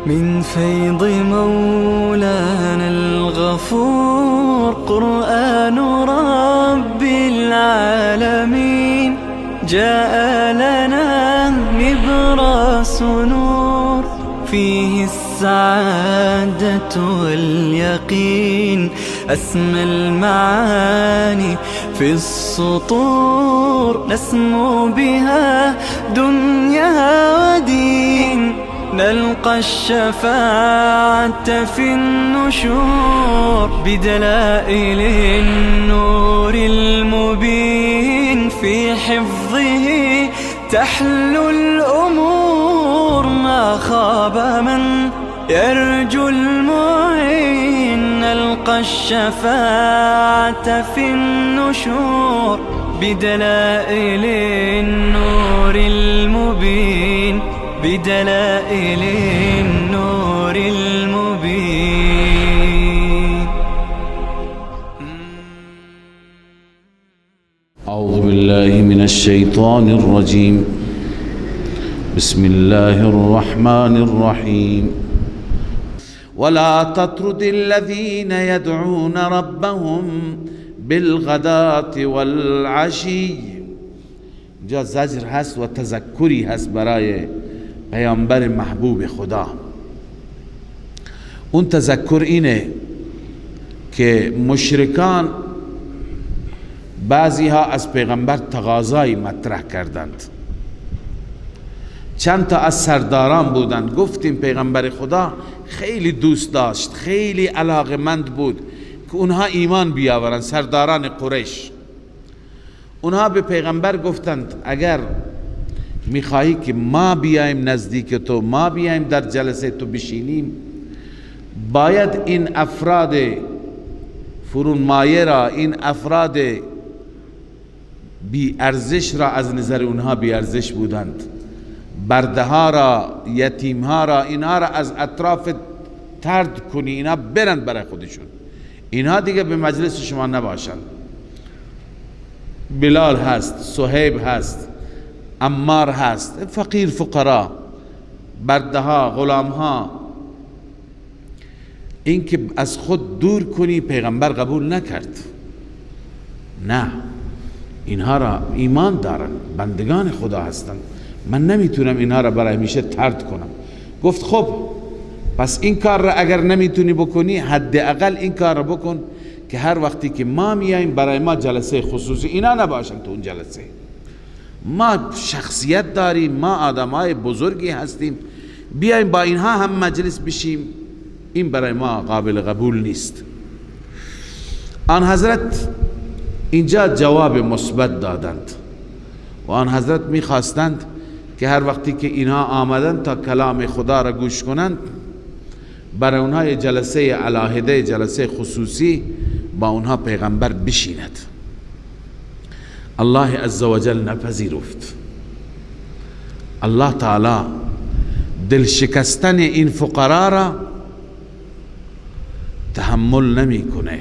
من فيض مولانا الغفور قرآن رب العالمين جاء لنا نبراس نور فيه السعادة واليقين أسمى المعاني في السطور نسمو بها دنيا ودين نلقى الشفاعة في النشور بدلائل النور المبين في حفظه تحلو الأمور ما خاب من يرجو المعين نلقى الشفاعة في النشور بدلائل النور المبين بدلائل النور المبين. أعوذ بالله من الشيطان الرجيم. بسم الله الرحمن الرحيم. ولا تطرد الذين يدعون ربهم بالغداة والعشي. اینجا زجر هست و تذکری هست برای پیامبر محبوب خدا. اون تذکر اینه که مشرکان بعضی ها از پیغمبر تقاضایی مطرح کردند. چند تا از سرداران بودند. گفتیم پیغمبر خدا خیلی دوست داشت، خیلی علاقمند بود که اونها ایمان بیاورند، سرداران قریش. اونها به پیغمبر گفتند اگر میخواهی که ما بیایم نزدیک تو، ما بیایم در جلسه تو بشینیم، باید این افراد فرونمایه را، این افراد بی ارزش را، از نظر اونها بی ارزش بودند، برده ها را، یتیم ها را، اینها را از اطراف ترد کنی، اینا برند برای خودشون، اینها دیگه به مجلس شما نباشند. بلال هست، صهیب هست، عمار هست، فقیر فقرا، برده ها، غلام ها، این که از خود دور کنی پیغمبر قبول نکرد. نه، اینها را ایمان دارن، بندگان خدا هستند، من نمیتونم اینها را برای همیشه ترد کنم. گفت خب پس این کار را اگر نمیتونی بکنی، حداقل این کار را بکن که هر وقتی که ما میاییم برای ما جلسه خصوصی، اینا نباشن تو اون جلسه. ما شخصیت داریم، ما آدمای بزرگی هستیم، بیایم با اینها هم مجلس بشیم، این برای ما قابل قبول نیست. آن حضرت اینجا جواب مثبت دادند و آن حضرت میخواستند که هر وقتی که اینها آمدند تا کلام خدا را گوش کنند، برای اونها جلسه علاهده، جلسه خصوصی با اونها پیغمبر بشیند. الله عزوجل نپذیرفت. الله تعالی دل شکستن این فقرا را تحمل نمیکنه.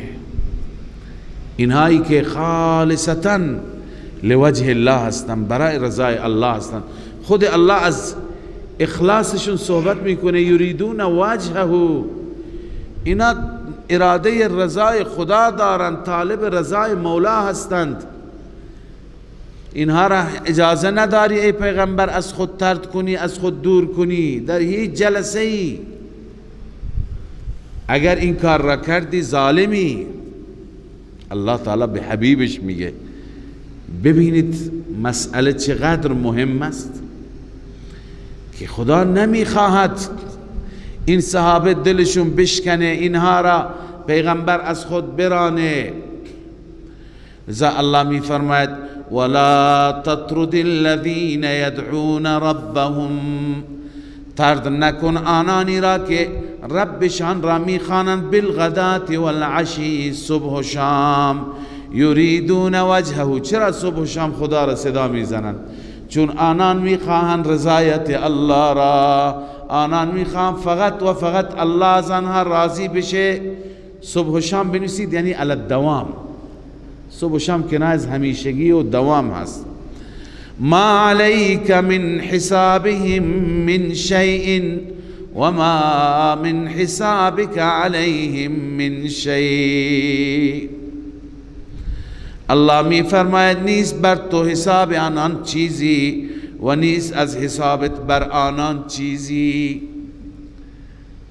اینهایی که خالصتا لوجه الله هستند، برای رضای الله هستند، خود الله از اخلاصشون صحبت میکنه، یریدون وجهه، اینا اراده رضای خدا دارند، طالب رضای مولا هستند. اینها را اجازه نداری ای پیغمبر از خود ترد کنی، از خود دور کنی در هیچ جلسه ای. اگر این کار را کردی ظالمی. الله تعالی به حبیبش میگه. ببینید مسئله چقدر مهم است که خدا نمیخواهد این صحابه دلشون بشکنه، اینها را پیغمبر از خود برانه. لذا الله میفرماید ولا تطرد الذين يدعون ربهم، طرد نکن آنانی را که ربشان را میخوانند، بالغداة والعشی، صبح و شام، یریدون وجهه. چرا صبح و شام خدا را صدا میزنند؟ چون آنان میخواهند رضایت الله را، آنان میخواهند فقط و فقط الله از آنها راضی بشه. صبح و شام بنویسید یعنی علی الدوام، صبح و شام کنایه از همیشگی و دوام هست. ما علیک من حسابهم من شیء و ما من حسابك علیهم من شیء. الله می فرماید نیست بر تو حساب آنان چیزی و نیست از حسابت بر آنان چیزی.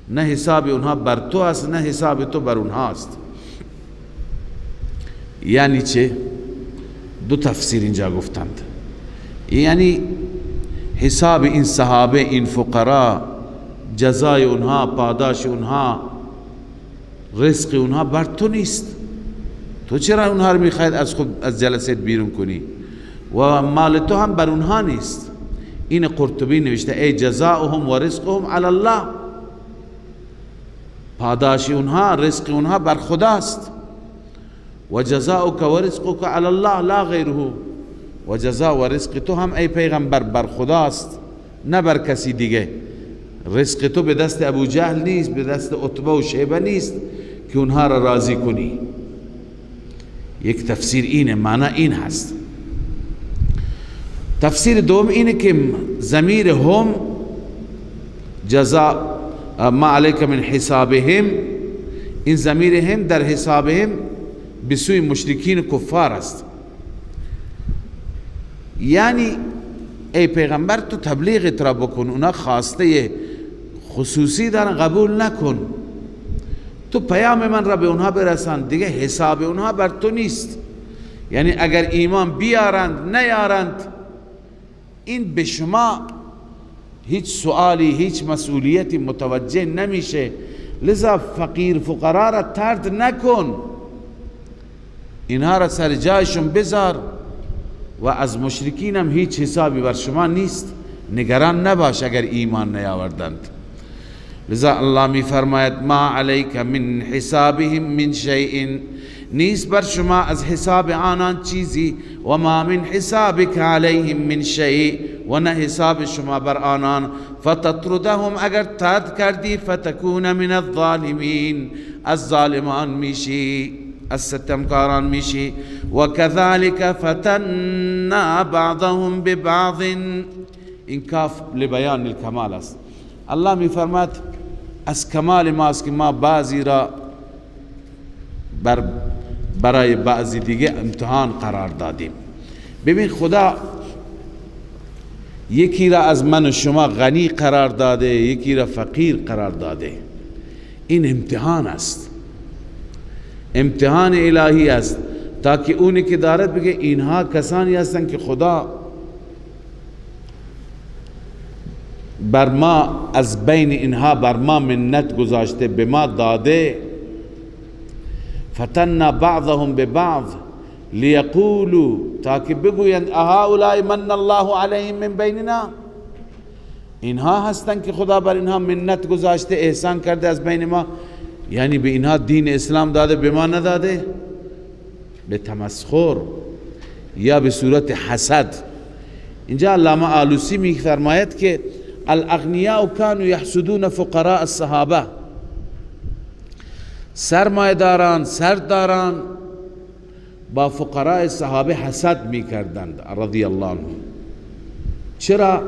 نه حساب اونها بر تو است، نه حساب تو بر اونها است. یعنی چه؟ دو تفسیر اینجا گفتند. یعنی حساب این صحابه، این فقرا، جزای اونها، پاداش اونها، رزق اونها بر تو نیست. تو چرا اونها رو میخواید از خود از جلسه بیرون کنی؟ و مال تو هم بر اونها نیست. این قرطبی نوشته ای جزاؤهم و رزقهم علی الله، پاداش اونها، رزق اونها بر خداست. و جزاؤک و رزقک علی الله لا غیره، و جزا و رزق تو هم ای پیغمبر بر خداست، نه بر کسی دیگه. رزق تو به دست ابو جهل نیست، به دست عتبه و شیبه نیست که اونها را راضی کنی. یک تفسیر اینه، معنی این هست. تفسیر دوم اینه که ضمیر هم جزا ما علیک من حسابهم، این ضمیر هم در حسابهم به سوی مشرکین کفار است. یعنی ای پیغمبر تو تبلیغ را بکن، اونا خواسته خصوصی دارن قبول نکن، تو پیام من را به اونها برسان، دیگه حساب اونها بر تو نیست. یعنی اگر ایمان بیارند نیارند، این به شما هیچ سوالی، هیچ مسئولیتی متوجه نمیشه. لذا فقیر فقرا را طرد نکن، اینها را سر جایشون بذار و از مشرکین هم هیچ حسابی بر شما نیست، نگران نباش اگر ایمان نیاوردند. لذا الله می فرماید ما علیک من حسابهم من شیء، نیست بر شما از حساب آنان چیزی، و ما من حسابک علیهم من شیء، و نه حساب شما بر آنان. فتطردهم، اگر طرد کردی، فتکون من الظالمین، از ظالمان میشی، از ستمکاران میشی. و كذلك فتنا بعضهم ببعض، این کاف لبیان الکمال است. الله می فرماد از کمال ماست که ما بعضی را برای بعضی دیگه امتحان قرار دادیم. ببین خدا یکی را از من و شما غنی قرار داده، یکی را فقیر قرار داده. این امتحان است، امتحان الهی است، تا که اونی که دارد بگه اینها کسانی هستند که خدا بر ما از بین اینها بر ما منت گذاشته، به ما داده. فتنا بعضهم ببعض لیقولوا، تا که بگویند اهؤلاء من الله علیهم من بیننا، اینها هستند که خدا بر اینها منت گذاشته، احسان کرده از بین ما. یعنی به اینها دین اسلام داده، به ما نداده، به تمسخر یا به صورت حسد. اینجا علامه آلوسی میفرماید که الاغنیاء كانوا یحسدون فقراء الصحابه، سرمایه‌داران، سرداران با فقراء صحابه حسد میکردند رضی الله عنهم. چرا؟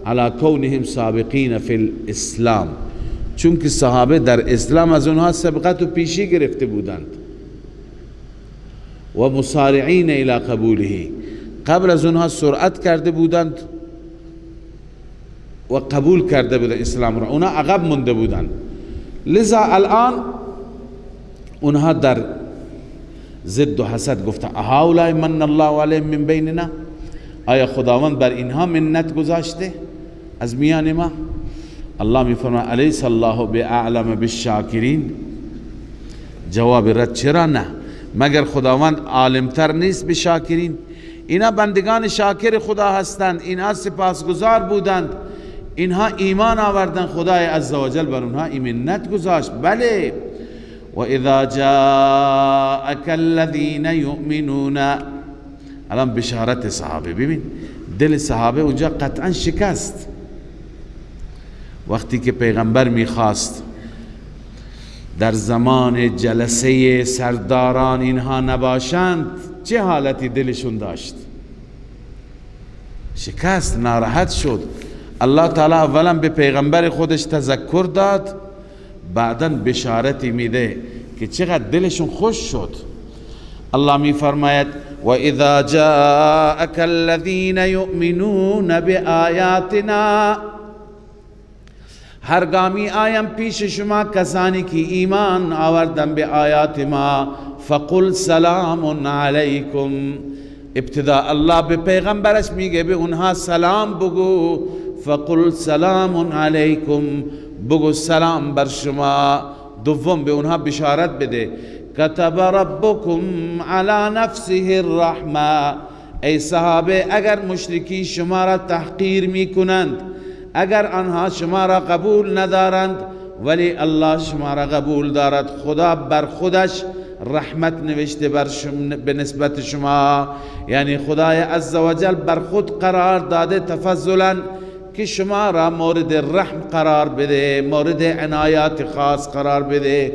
علی کونهم سابقین فی الاسلام، چون که صحابه در اسلام از اونها سبقت و پیشی گرفته بودند. و مسارعین الی قبوله، قبل از اونها سرعت کرده بودند و قبول کرده بودند اسلام را، اونها عقب مونده بودند. لذا الان اونها در ضد و حسد گفتن اهؤلاء من الله علیهم من بیننا، آیا خداوند بر اینها منت گذاشته از میان ما؟ الله می فرماید الیس الله باعلم بالشاکرین. جواب رد چرا نه؟ مگر خداوند عالمتر نیست به شاکرین؟ اینا بندگان شاکر خدا هستند، اینها سپاسگزار بودند، اینها ایمان آوردند، خدای عزوجل بر اونها منت گذاشت. بله. و اذا جاءك الذين يؤمنون، الان بشارت صحابه، ببین دل صحابه اونجا قطعا شکست وقتی که پیغمبر میخواست در زمان جلسه سرداران اینها نباشند، چه حالتی دلشون داشت؟ شکست، ناراحت شد. الله تعالی اولا به پیغمبر خودش تذکر داد، بعدا بشارتی میده که چقدر دلشون خوش شد. الله می فرماید و اذا جاءك الذين يؤمنون بآیاتنا، هرگامی آیم پیش شما کسانی که ایمان آوردن به آیات ما، فقل سلام علیکم. ابتدا الله به پیغمبرش میگه به اونها سلام بگو، فقل سلام علیکم، بگو سلام بر شما. دوم به اونها بشارت بده، کتب ربکم علی نفسه الرحمه. ای صحابه، اگر مشرکین شما را تحقیر میکنند، اگر آنها شما را قبول ندارند، ولی الله شما را قبول دارد. خدا بر خودش رحمت نوشته بر به نسبت شما، یعنی خدای عزوجل بر خود قرار داده تفضلا که شما را مورد رحم قرار بده، مورد عنایات خاص قرار بده.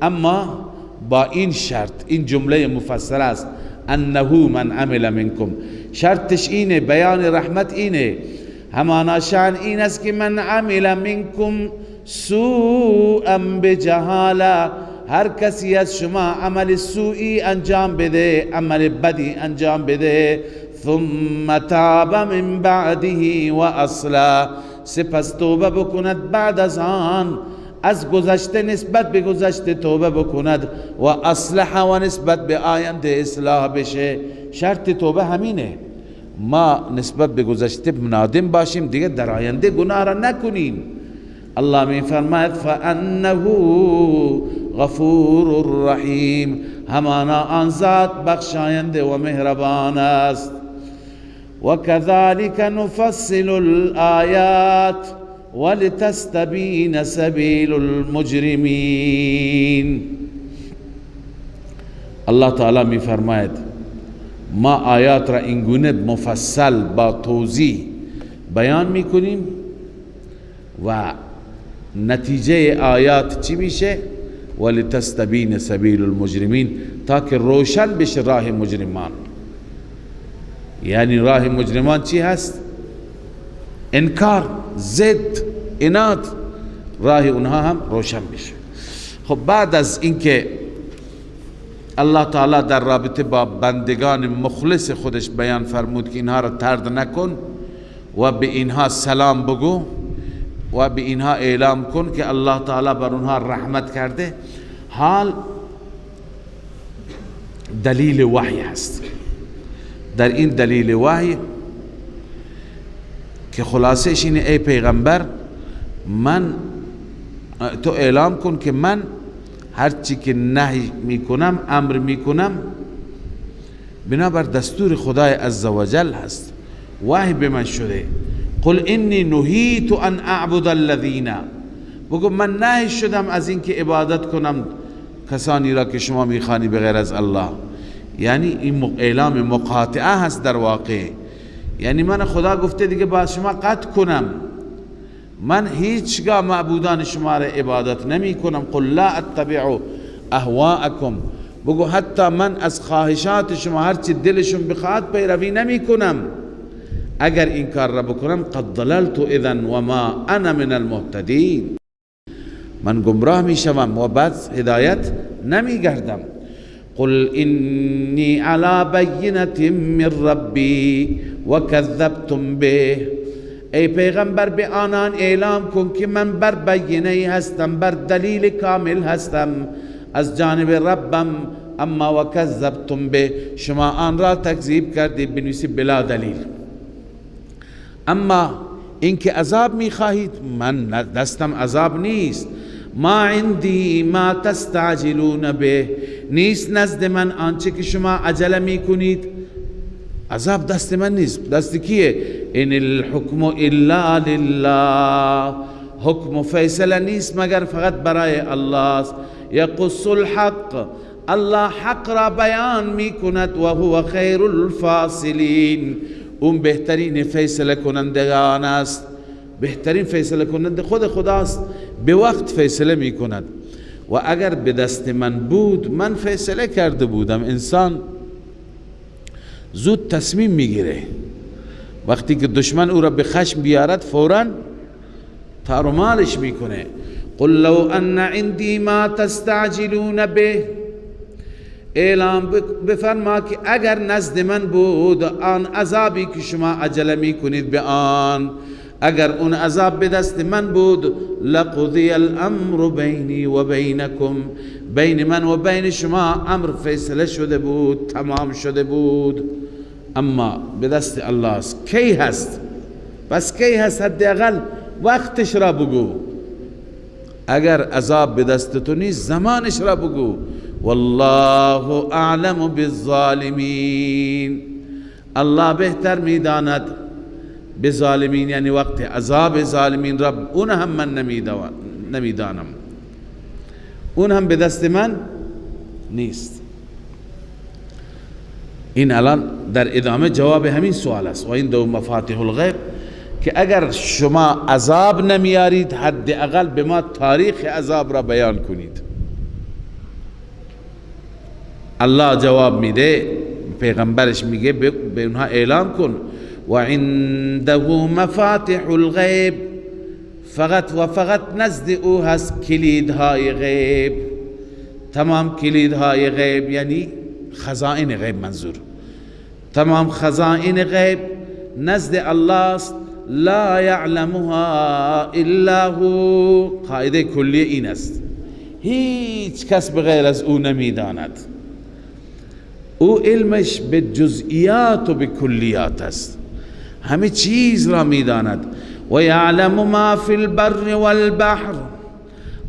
اما با این شرط، این جمله مفسر است، انه من عمل منکم، شرطش اینه، بیان رحمت اینه، همانا شان این است که من عمل منکم سوءا بجهاله، هر کسی از شما عمل سوئی انجام بده، عمل بدی انجام بده، ثم تاب من بعده و اصلا، سپس توبه بکند بعد از آن، از گذشته نسبت به گذشته توبه بکند، و اصلح و نسبت به آینده اصلاح بشه. شرط توبه همینه، ما نسبت به گذشته نادم باشیم، دیگه در آینده گناه را نکنیم. الله می فرماید فانه غفور رحیم، همانا آن ذات بخشاینده و مهربان است. وكذلك نفصل الآیات ولتستبین سبیل المجرمین. الله تعالی می فرماید ما آیات را اینگونه مفصل با توضیح بیان میکنیم و نتیجه آیات چی میشه؟ ولتستبین سبیل المجرمین، تا که روشن بشه راه مجرمان. یعنی راه مجرمان چی هست؟ انکار، ضد، عناد، راه اونها هم روشن بشه. خب بعد از اینکه الله تعالی در رابطه با بندگان مخلص خودش بیان فرمود که اینها را طرد نکن و به اینها سلام بگو و به اینها اعلام کن که الله تعالی بر اونها رحمت کرده، حال دلیل وحی هست. در این دلیل وحی که خلاصش اینه، ای پیغمبر من تو اعلام کن که من هرچی که نهی میکنم، امر میکنم، بنابر دستور خدای عزوجل هست، وحی به من شده. قل انی نهیت ان اعبد الذین، بگو من نهی شدم از اینکه عبادت کنم کسانی را که شما میخوانی به غیر از الله. یعنی این اعلام مقاطعه هست در واقع، یعنی من خدا گفته دیگه با شما قطع کنم، من هیچگاه معبودان شما را عبادت نمی کنم. قل لا اتبع اهواءکم، بگو حتی من از خواهشات شما هرچی دلشون بخواد پیروی نمی کنم. اگر این کار را بکنم قد ضللت اذا و ما انا من المهتدین، من گمراه می شوم و بعد هدایت نمی گردم. قل انی علی بینة من ربی وکذبتم به، ای پیغمبر به آنان اعلام کن که من بر بینه هستم، بر دلیل کامل هستم از جانب ربم، اما وکذبتم به، شما آن را تکذیب کردید، بنویسی بلا دلیل. اما اینکه عذاب میخواهید، من دستم عذاب نیست. ما عندی ما تستعجلون به، نیست نزد من آنچه که شما عجله میکنید. عذاب دست من نیست، دست کیه؟ ان الحکم الا لله، حکم و فیصله نیست مگر فقط برای الله است. یقص الحق، الله حق را بیان میکند، و هو خیر الفاصلین، اون بهترین فیصله کنندگان است. بهترین فیصله کننده خود خداست، به وقت فیصله میکند. و اگر به دست من بود من فیصله کرده بودم. انسان زود تصمیم میگیره، وقتی که دشمن او را به خشم بیارد فوراً تارمالش میکنه. قل لو ان عندي ما تستعجلون به، اعلام بفرما که اگر نزد من بود آن عذابی که شما عجله میکنید به آن، اگر اون عذاب به دست من بود، لقضی الامر بینی و بینکم، بین من و بین شما امر فیصله شده بود، تمام شده بود. اما به دست الله است. کی هست؟ پس کی هست؟ حداقل وقتش را بگو. اگر عذاب به دست تو نیست زمانش را بگو. والله اعلم بالظالمین، الله بهتر میداند بظالمین، یعنی وقت عذاب ظالمین را اون هم من نمیدانم، اون هم به دست من نیست. این الان در ادامه جواب همین سوال است. و این دو مفاتیح الغیب که اگر شما عذاب نمیارید حداقل به ما تاریخ عذاب را بیان کنید. الله جواب میده، پیغمبرش میگه به اونها اعلام کن و عنده مفاتیح الغیب، فقط و فقط نزد او هست کلیدهای غیب، تمام کلیدهای غیب، یعنی خزائن غیب، منظور تمام خزائن غیب نزد الله است. لا یعلمها الا هو، قاعده کلیه این است، هیچ کس بغیر از او نمیداند. او علمش به جزئیات و به کلیات است، همه چیز را میداند. و یعلم ما فی البر والبحر،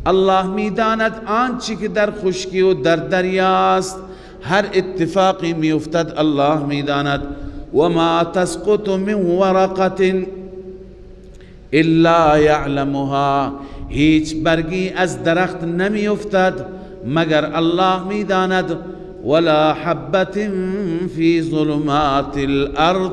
الله میداند آنچه که در خشکی و در دریاست، هر اتفاقی میافتد الله میداند. و ما تسقط من ورقة الا یعلمها، هیچ برگی از درخت نمیافتد مگر الله میداند. ولا حبة فی ظلمات الارض،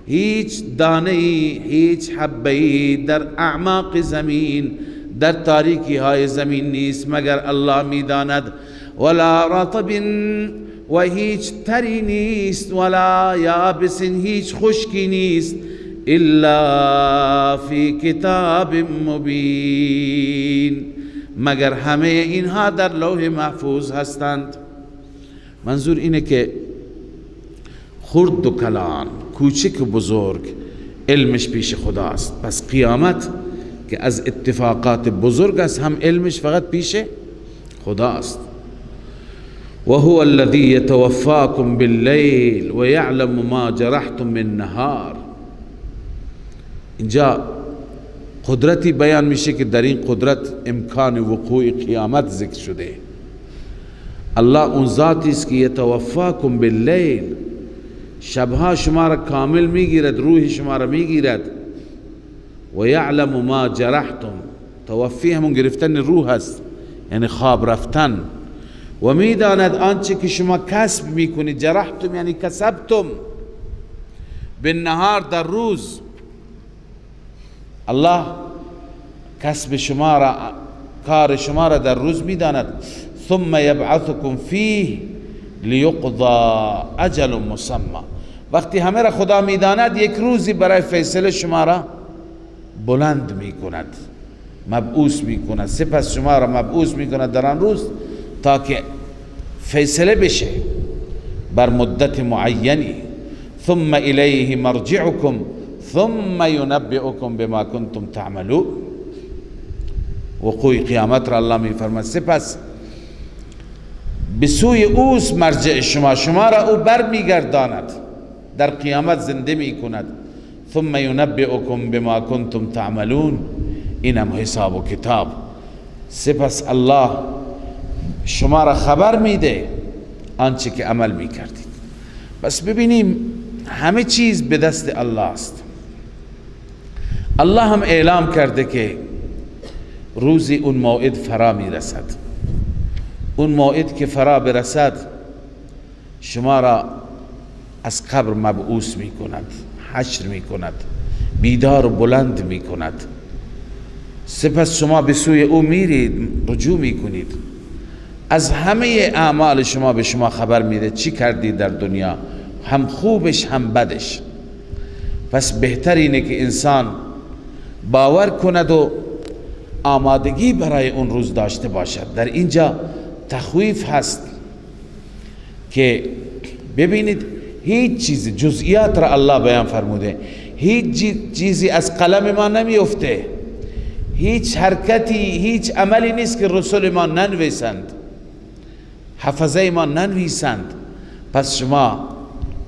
هیچ دانه، هیچ حبه در اعماق زمین، در تاریکی های زمین نیست مگر الله میداند. ولا رطب، و هیچ تری نیست، ولا یابس، هیچ خشکی نیست، الا فی کتاب مبین، مگر همه اینها در لوح محفوظ هستند. منظور اینه که خرد و کلان، کوچک و بزرگ، علمش پیش خداست. پس قیامت که از اتفاقات بزرگ است هم علمش فقط پیش خداست. و هو الذی یتوفاکم باللیل و یعلم ما جرحتم بالنهار. اینجا قدرتی بیان میشه که در این قدرت امکان وقوع قیامت ذکر شده. الله اون ذاتی است که یتوفاکم باللیل، شبها شما را کامل میگیرد، روح شما را میگیرد. و یعلم ما جرحتم، توفی همون گرفتن روح است، یعنی خواب رفتن. و میداند آنچه که شما کسب میکنید، جرحتم یعنی کسبتم، بالنهار در روز. الله کسب شما را، کار شما را در روز میداند. ثم یبعثکم فیه لیقضى اجل مسمى، وقتی همه را خدا میداند یک روزی برای فیصله شما را بلند میکند، مبعوث میکند. سپس شما را مبعوث میکند در آن روز تا که فیصله بشه بر مدت معینی. ثم الیه مرجعکم ثم ینبئکم بما کنتم تعملون. وقوع قیامت را الله میفرماید سپس به سوی اوست مرجع شما، شما را او بر میگرداند، در قیامت زنده میکند. ثم ینبئکم بما کنتم تعملون، اینم حساب و کتاب. سپس الله شما را خبر میده آنچه که عمل میکردید. بس ببینیم همه چیز به دست الله است. الله هم اعلام کرده که روزی اون موعد فرا میرسد. اون موعد که فرا برسد شما را از قبر مبعوث میکند، حشر میکند، بیدار و بلند میکند. سپس شما به سوی او میرید، رجوع میکنید. از همه اعمال شما به شما خبر میده، چی کردید در دنیا، هم خوبش هم بدش. پس بهتر اینه که انسان باور کند و آمادگی برای اون روز داشته باشد. در اینجا تخویف هست که ببینید هیچ چیز، جزئیات را الله بیان فرموده، هیچ چیزی از قلم ما نمیفته، هیچ حرکتی، هیچ عملی نیست که رسول ما ننویسند، حفظه ما ننویسند. پس شما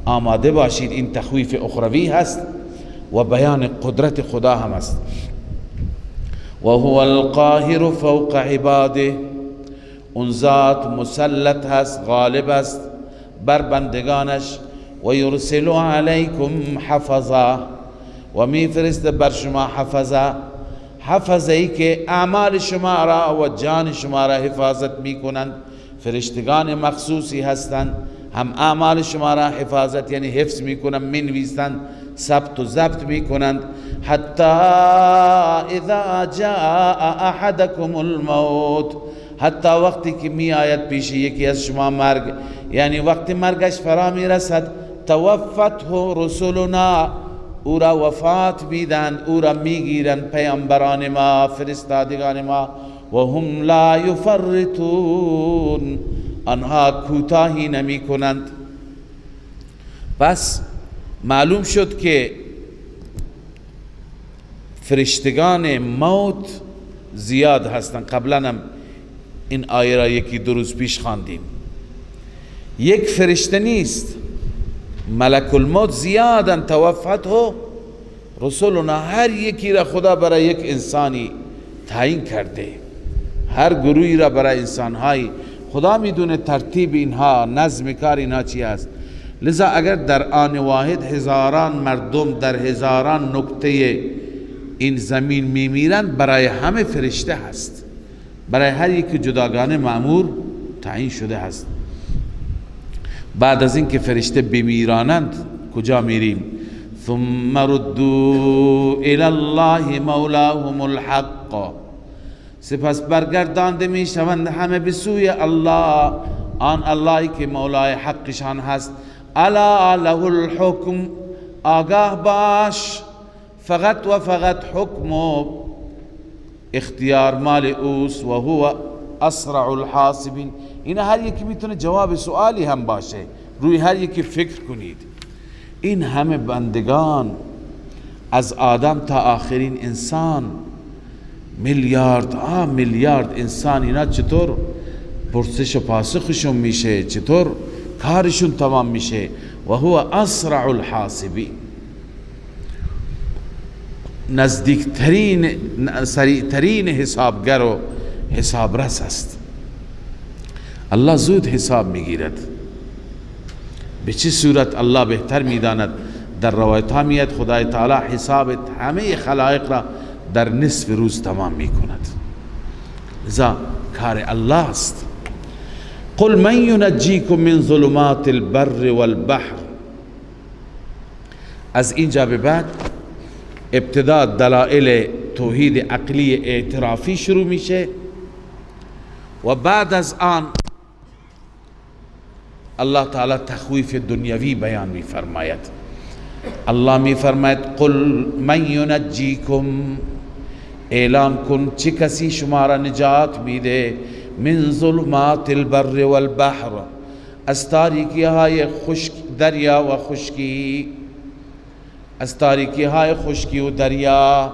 آماده باشید. این تخویف اخروی هست و بیان قدرت خدا هم است. و هو القاهر فوق عباده، اون ذات مسلط هست، غالب است بر بندگانش. و یرسل علیکم حفظا، و میفرست بر شما حفظا، حفظه ای که اعمال شما را و جان شما را حفاظت میکنند. فرشتگان مخصوصی هستند، هم اعمال شما را حفاظت یعنی حفظ میکنند، مینویسند، ثبت و ضبط میکنند. حتی اذا جاء احدکم الموت، حتی وقتی که می آید پیش یکی از شما مرگ، یعنی وقتی مرگش فرا می رسد، توفته رسولنا، او را وفات میدن، او را میگیرند پیامبران ما، فرستادگان ما. و هم لا یفرطون، آنها کوتاهی نمی کنند. پس معلوم شد که فرشتگان موت زیاد هستند. قبلا هم این آیه را یکی دو روز پیش خواندیم. یک فرشته نیست، ملک الموت زیادن، توفته رسولنا، هر یکی را خدا برای یک انسانی تعیین کرده، هر گروهی را برای انسانهایی خدا میدونه ترتیب اینها، نظم کار اینها چی است. لذا اگر در آن واحد هزاران مردم در هزاران نقطه این زمین میمیرند، برای همه فرشته هست، برای هر یک جداگانه مأمور تعیین شده هست. بعد از اینکه فرشته بمیرانند کجا میریم؟ ثم ردوا الی الله مولاهم الحق، سپس برگردانده میشوند همه به سوی الله، آن اللهی که مولای حقشان هست. الا له الحکم، آگاه باش فقط و فقط حکم و اختیار مال اوست. و هو اسرع الحاسبین. این هر یکی میتونه جواب سوالی هم باشه، روی هر یکی فکر کنید. این همه بندگان از آدم تا آخرین انسان، میلیارد ها میلیارد انسان، اینا چطور پرسش و پاسخشون میشه، چطور کارشون تمام میشه؟ و هو اسرع الحاسبین، نزدیکترین سریعترین حسابگر و حسابرس است. الله زود حساب میگیرد. به چه صورت الله بهتر میداند. در روایت ها میاد خدای تعالی حساب همه خلایق را در نصف روز تمام میکند. لذا کار الله است. قل من ینجیکم من ظلمات البر والبحر. از اینجا به بعد ابتدا دلائل توحید عقلی اعترافی شروع میشه و بعد از آن الله تعالی تخویف دنیوی بیان میفرماید. الله میفرماید قل من ینجیکم، اعلام کن چه کسی شما را نجات میده، من ظلمات البر والبحر، از تاریکی های خشک دریا و خشکی، از تاریکی های خشکی و دریا.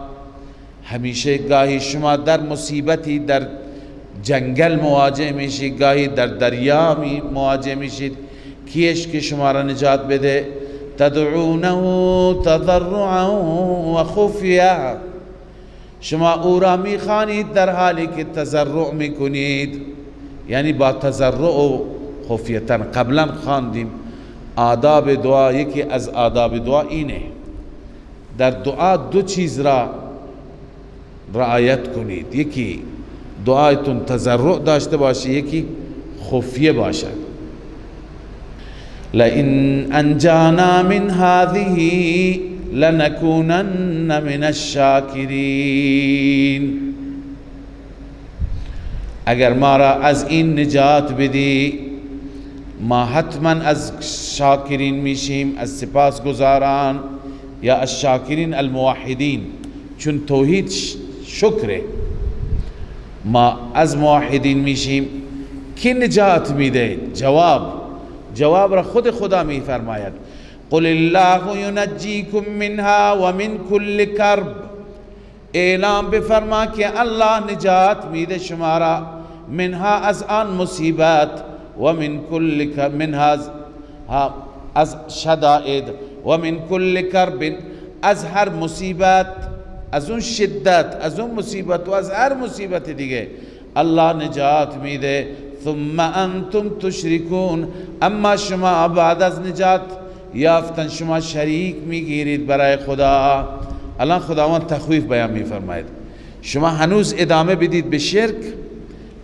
همیشه گاهی شما در مصیبتی در جنگل مواجه میشید، گاهی در دریا مواجه میشید، کیش که شما را نجات بده؟ تدعونه تضرعا و خفیه، شما او را میخوانید در حالی که تضرع میکنید، یعنی با تضرع و خفیتا. قبلا خواندیم آداب دعا، یکی از آداب دعا اینه در دعا دو چیز را رعایت کنید، یکی دعایتون تضرع داشته باشه، یکی خفیه باشد. لئن انجانا من هذه لنکونن من الشاکرین، اگر ما را از این نجات بدی ما حتما از شاکرین میشیم، از سپاسگزاران. یا الشاکرین الموحدین، چون توحید شکره. ما از موحدین میشیم. کی نجات میده؟ جواب را خود خدا میفرماید. قل الله ینجیکم منها ومن کل کرب. اعلام بفرما که الله نجات میده شما را، منها از آن مصیبت، و من کل منها از شدائد، و من کل کرب، از هر مصیبت، از اون شدت، از اون مصیبت و از هر مصیبت دیگه الله نجات میده. ثم انتم تشرکون، اما شما بعد از نجات یافتن شما شریک میگیرید برای خدا. الان خداوند تخویف بیان میفرماید، شما هنوز ادامه بدید به شرک،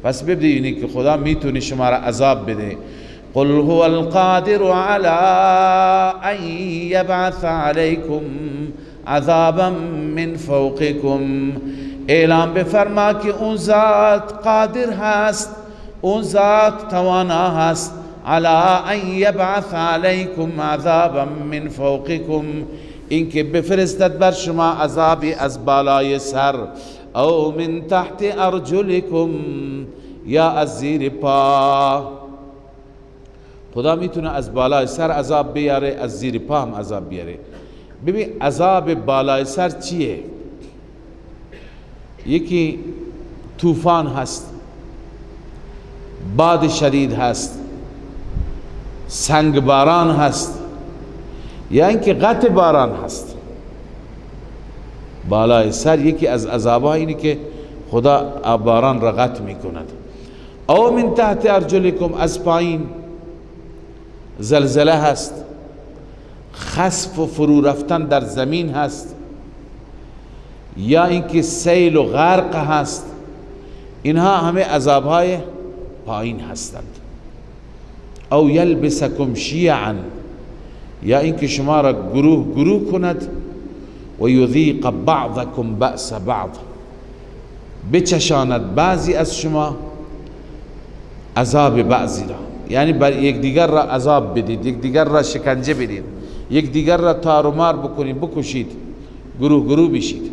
پس ببینید که خدا میتونه شما را عذاب بده. قل هو القادر على ان يبعث عليكم عذابا من فوقكم. اعلام بفرما که اون ذات قادر هست، اون ذات توانا هست، على ان يبعث عليكم عذابا من فوقكم، اینکه بفرستد بر شما عذابی از بالای سر، او من تحت ارجلکم، یا از زیر پا. خدا میتونه از بالای سر عذاب بیاره، از زیر پا هم عذاب بیاره. ببین عذاب بالای سر چیه؟ یکی طوفان هست، باد شدید هست، سنگ باران هست، یا اینکه قطع باران هست. بالای سر یکی از عذابها اینه که خدا باران را قطع میکند. او من تحت ارجلکم، از پایین زلزله هست، خسف و فرو رفتن در زمین هست، یا اینکه سیل و غرق هست. اینها همه عذابهای پایین هستند. او یلبسکم شیعا، یا اینکه شما را گروه گروه کند، و یذیق بعضکم بأس بعض، بچشاند بعضی از شما عذاب بعضی را، یعنی بر یکدیگر را عذاب بدید، یکدیگر را شکنجه بدید، یکدیگر را تارومار بکنید، بکشید، گروه گروه بشید.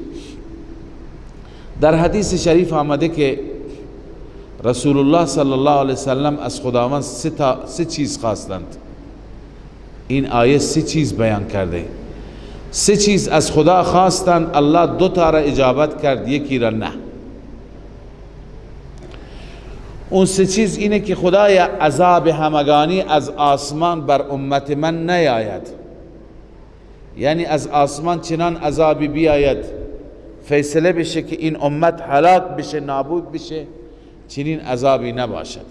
در حدیث شریف آمده که رسول الله صلی الله علیه وسلم از خداوند سه چیز خواستند. این آیه سه چیز بیان کرده. سه چیز از خدا خواستند، الله دو تا را اجابت کرد، یکی را نه. اون سه چیز اینه که خدای عذاب همگانی از آسمان بر امت من نیاید، یعنی از آسمان چنان عذابی بیاید فیصله بشه که این امت هلاک بشه، نابود بشه، چنین عذابی نباشد.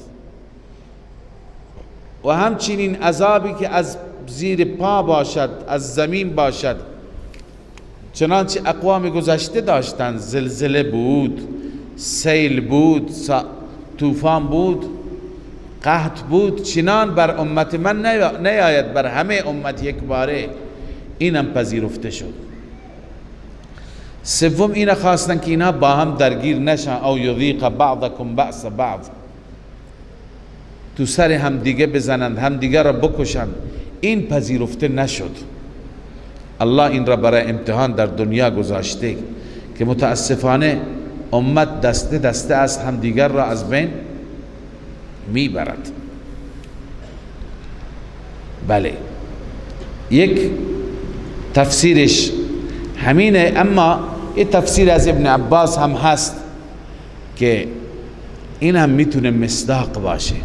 و همچنین عذابی که از زیر پا باشد، از زمین باشد، چنانچه اقوام گذشته داشتند، زلزله بود، سیل بود، طوفان بود، قحط بود، چنان بر امت من نیاید، بر همه امت یک باره. اینم پذیرفته شد. سوم اینا خواستن که اینا با هم درگیر نشن، او یذیق بعضکم بأس بعض، تو سر هم دیگه بزنند، هم دیگه را بکشند. این پذیرفته نشد. الله این را برای امتحان در دنیا گذاشته که متاسفانه امت دسته دسته از همدیگر را از بین میبرد. بله، یک تفسیرش همینه، اما یه تفسیر از ابن عباس هم هست که این هم میتونه مصداق باشه.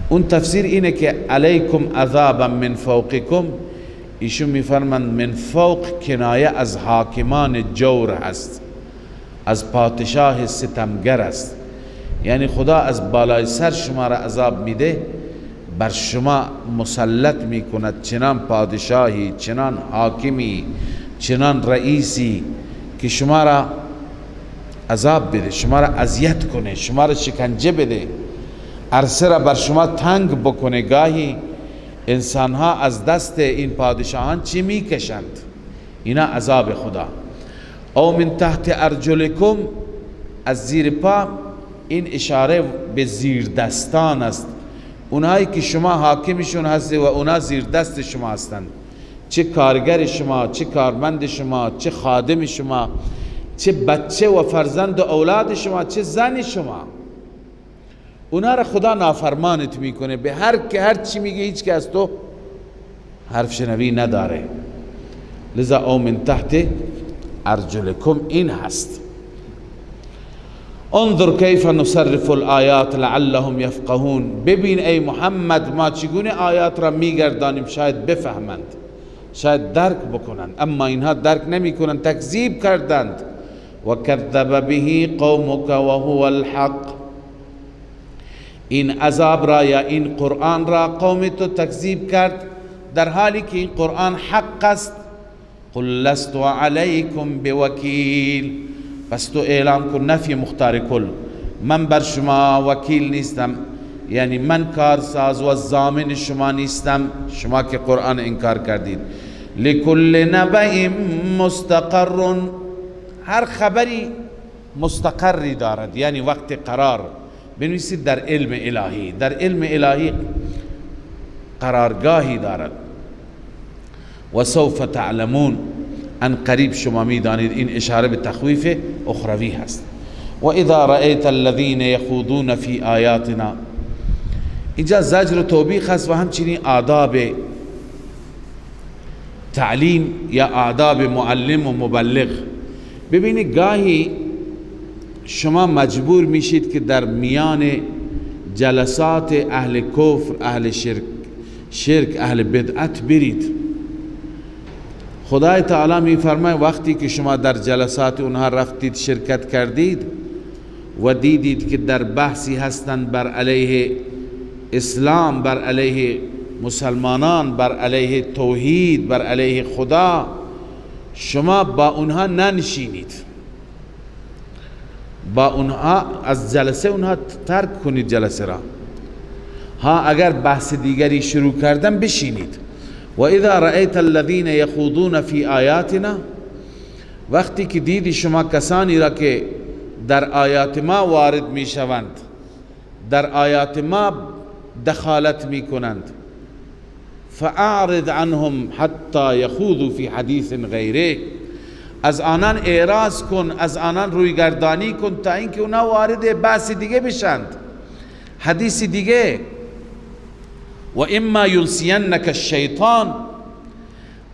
اون تفسیر اینه که علیکم عذابا من فوقکم، ایشون میفرمند من فوق کنایه از حاکمان جور هست، از پادشاه ستمگر است، یعنی خدا از بالای سر شما را عذاب میده، بر شما مسلط میکند چنان پادشاهی، چنان حاکمی، چنان رئیسی که شما را عذاب بده، شما را اذیت کنه، شما را شکنجه بده، عرصه را بر شما تنگ بکنه. گاهی انسانها از دست این پادشاهان چی میکشند؟ اینا عذاب خدا. او من تحت ارجلکم، از زیر پا، این اشاره به زیر دستان است، اونهایی که شما حاکمشون هستی و اونا زیر دست شما هستند. چه کارگر شما، چه کارمند شما، چه خادم شما، چه بچه و فرزند و اولاد شما، چه زن شما، اونا را خدا نافرمانت میکنه. به هر که هر چی میگه هیچ که از تو حرف شنوی نداره. لذا او من تحت ارجلکم این هست. انظر کیف نصرف الآیات لعلهم یفقهون. ببین ای محمد ما چگونه آیات را میگردانیم شاید بفهمند، شاید درک بکنند. اما اینها درک نمی کنند، تکذیب کردند. و کذب به قومک وهو الحق. این عذاب را یا این قرآن را قوم تو تکذیب کرد در حالی که این قرآن حق است. قل لست علیکم بوکیل. پس تو اعلام کن نفی مختار کل، من بر شما وکیل نیستم، یعنی من کارساز و ضامن شما نیستم، شما که قرآن انکار کردید. لکل نبأ مستقر. هر خبری مستقری دارد، یعنی وقت قرار. بنویسید در علم الهی، در علم الهی قرارگاهی دارد. و سوف تعلمون، ان قریب شما میدانید. این اشاره به تخویف اخروی هست. و اذا رأیت الذین یخوضون فی آیاتنا. اینجا زجر و توبیخ هست و همچنین آداب تعلیم یا آداب معلم و مبلغ. ببینید گاهی شما مجبور میشید که در میان جلسات اهل کفر، اهل شرک، اهل بدعت برید. خدای تعالی میفرماید وقتی که شما در جلسات اونها رفتید شرکت کردید و دیدید که در بحثی هستند بر علیه اسلام، بر علیه مسلمانان، بر علیه توحید، بر علیه خدا، شما با اونها ننشینید، با اونها از جلسه اونها ترک کنید جلسه را. ها اگر بحث دیگری شروع کردن بشینید. و اذا رأیت الذین یخوضون فی آیاتنا، وقتی که دیدی شما کسانی را که در آیات ما وارد می شوند، در آیات ما دخالت می کنند، فاعرض عنهم حتی یخوضوا فی حدیث غیره، از آنان اعراض کن، از آنان رویگردانی کن تا اینکه اونا وارد بحث دیگه بشند، حدیث دیگه. و اما ینسینک الشیطان،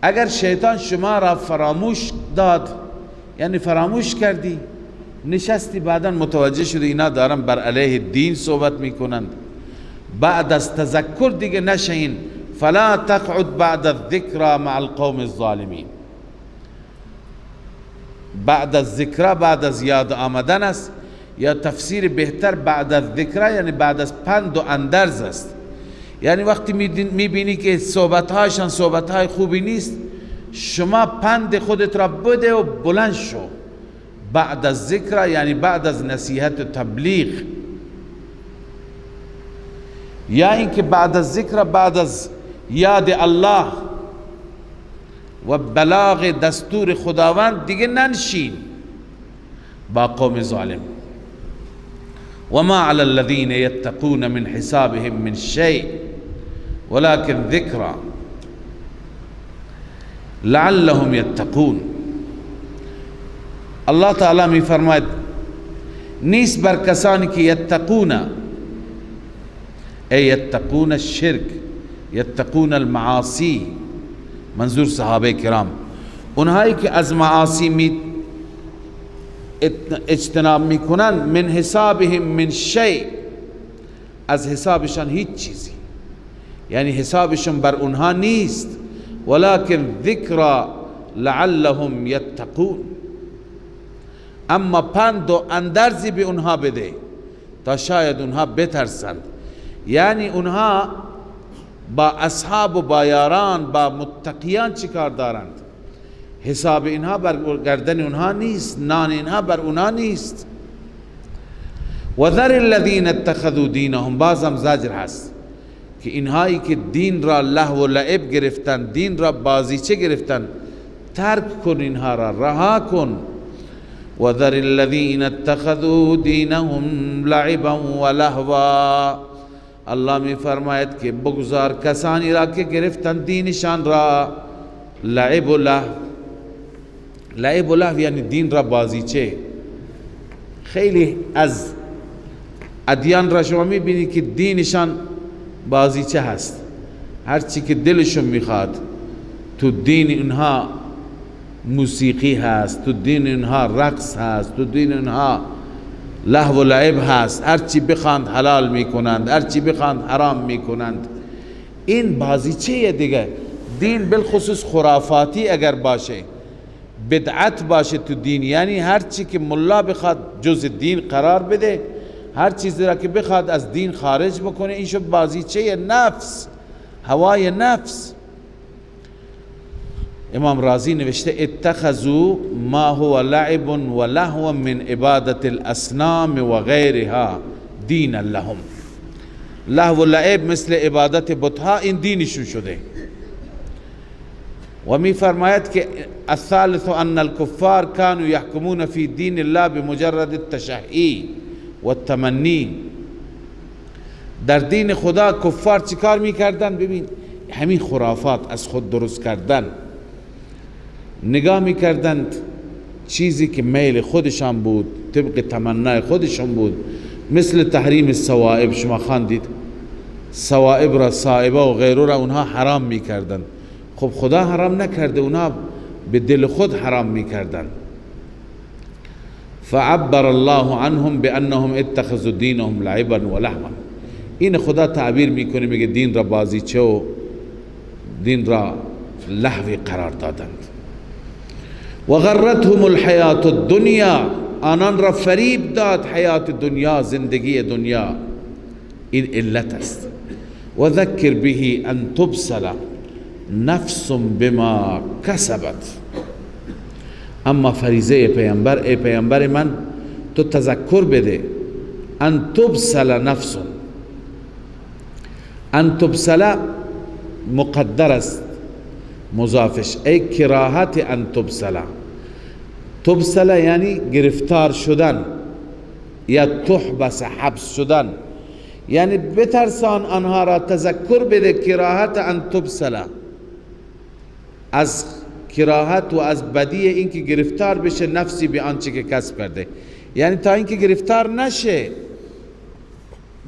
اگر شیطان شما را فراموش داد، یعنی فراموش کردی، نشستی، بعدا متوجه شدی اینا دارن بر علیه دین صحبت میکنند، بعد از تذکر دیگه نشین. فلا تقعد بعد الذکر مع القوم الظالمین. بعد از ذکر، بعد از یاد آمدن است، یا تفسیر بهتر بعد از ذکر یعنی بعد از پند و اندرز است. یعنی وقتی میبینی که صحبتهایشان صحبتهای خوبی نیست، شما پند خودت را بده و بلند شو. بعد از ذکر یعنی بعد از نصیحت و تبلیغ، یا اینکه بعد از ذکر، بعد از یاد الله و بلاغ دستور خداوند دیگه ننشین با قوم ظالم. و ما علی الذین یتقون من حسابهم من شیء ولكن ذکرى لعلهم یتقون. الله تعالی می فرماید نیست بر کسانی که یتقون، ای یتقون الشرک، یتقون المعاصی، منظور صحابه کرام، اونهایی که از معاصی می اجتناب میکنن، من حسابهم من شیء، از حسابشان هیچ چیزی، یعنی حسابشان بر اونها نیست. ولكن ذکر لعلهم یتقون، اما پند و اندرزی به اونها بده تا شاید اونها بترسند. یعنی اونها با اصحاب و با یاران، با متقیان چیکار دارند؟ حساب اینها بر گردن اونها نیست، نان اینها بر اونها نیست. و ذر الذین اتخذوا دینهم، بازم زجر هست که اینهایی که دین را لهو و لعب گرفتن، دین را بازیچه گرفتن، ترک کن اینها را، رها کن. و ذر الذین اتخذوا دینهم لعبا و لهوا، الله می فرماید که بگذار کسانی را که گرفتن دینشان را لعب و لهو. لعب و لهو یعنی دین را بازیچه. خیلی از ادیان را شما میبینید که دینشان بازیچه هست، هرچی که دلشون میخواد. تو دین اینها موسیقی هست، تو دین اینها رقص هست، تو دین اینها لهو و لعب هست. هرچی بخواند حلال میکنند، هرچی بخواند حرام میکنند. این بازیچه دیگه. دین بالخصوص خرافاتی اگر باشه، بدعت باشه تو دین، یعنی هرچی که ملا بخواد جز دین قرار بده، هر چیزی را که بخواد از دین خارج بکنه، این شد بازیچه نفس، هوای نفس. امام رازی نوشته اتخذوا ما هو لعب و لهو من عبادت الاصنام و غیرها دینا لهم. لهو و لعب مثل عبادت بتها این دینشون شده. و می فرماید که الثالث ان الكفار كانوا يحكمون في دین الله بمجرد التشهی و التمنی. در دین خدا کفار چیکار میکردن؟ ببین همین خرافات از خود درست کردن، نگاه میکردند چیزی که میل خودشان بود، طبق تمنای خودشان بود، مثل تحریم سوائب. شما خواندید سوائب را، سائبه و غیره را اونها حرام میکردند. خب خدا حرام نکرده، اونها به دل خود حرام میکردند. فعبر الله عنهم بانهم اتخذوا دینهم لعبا و لهوا. این خدا تعبیر میکنه، میگه دین را بازیچه و دین را لهوی قرار دادند. و غرتهم الحیات الدنیا، آنان را فریب داد حیات دنیا، زندگی دنیا. این علت است. و ذکر به ان تبسل نفس بما کسبت. اما فریضه پیامبر، ای پیامبر من، تو تذکر بده ان تبسل نفس. ان تبسل مقدر است مضافش، ای کراهت ان تبسل. تبسل یعنی گرفتار شدن یا تحبس، حبس شدن. یعنی بترسان آنها را، تذکر بده کراهت ان تبسل، از کراهت و از بدی اینکه گرفتار بشه نفسی به آنچه که کسب کرده، یعنی تا اینکه گرفتار نشه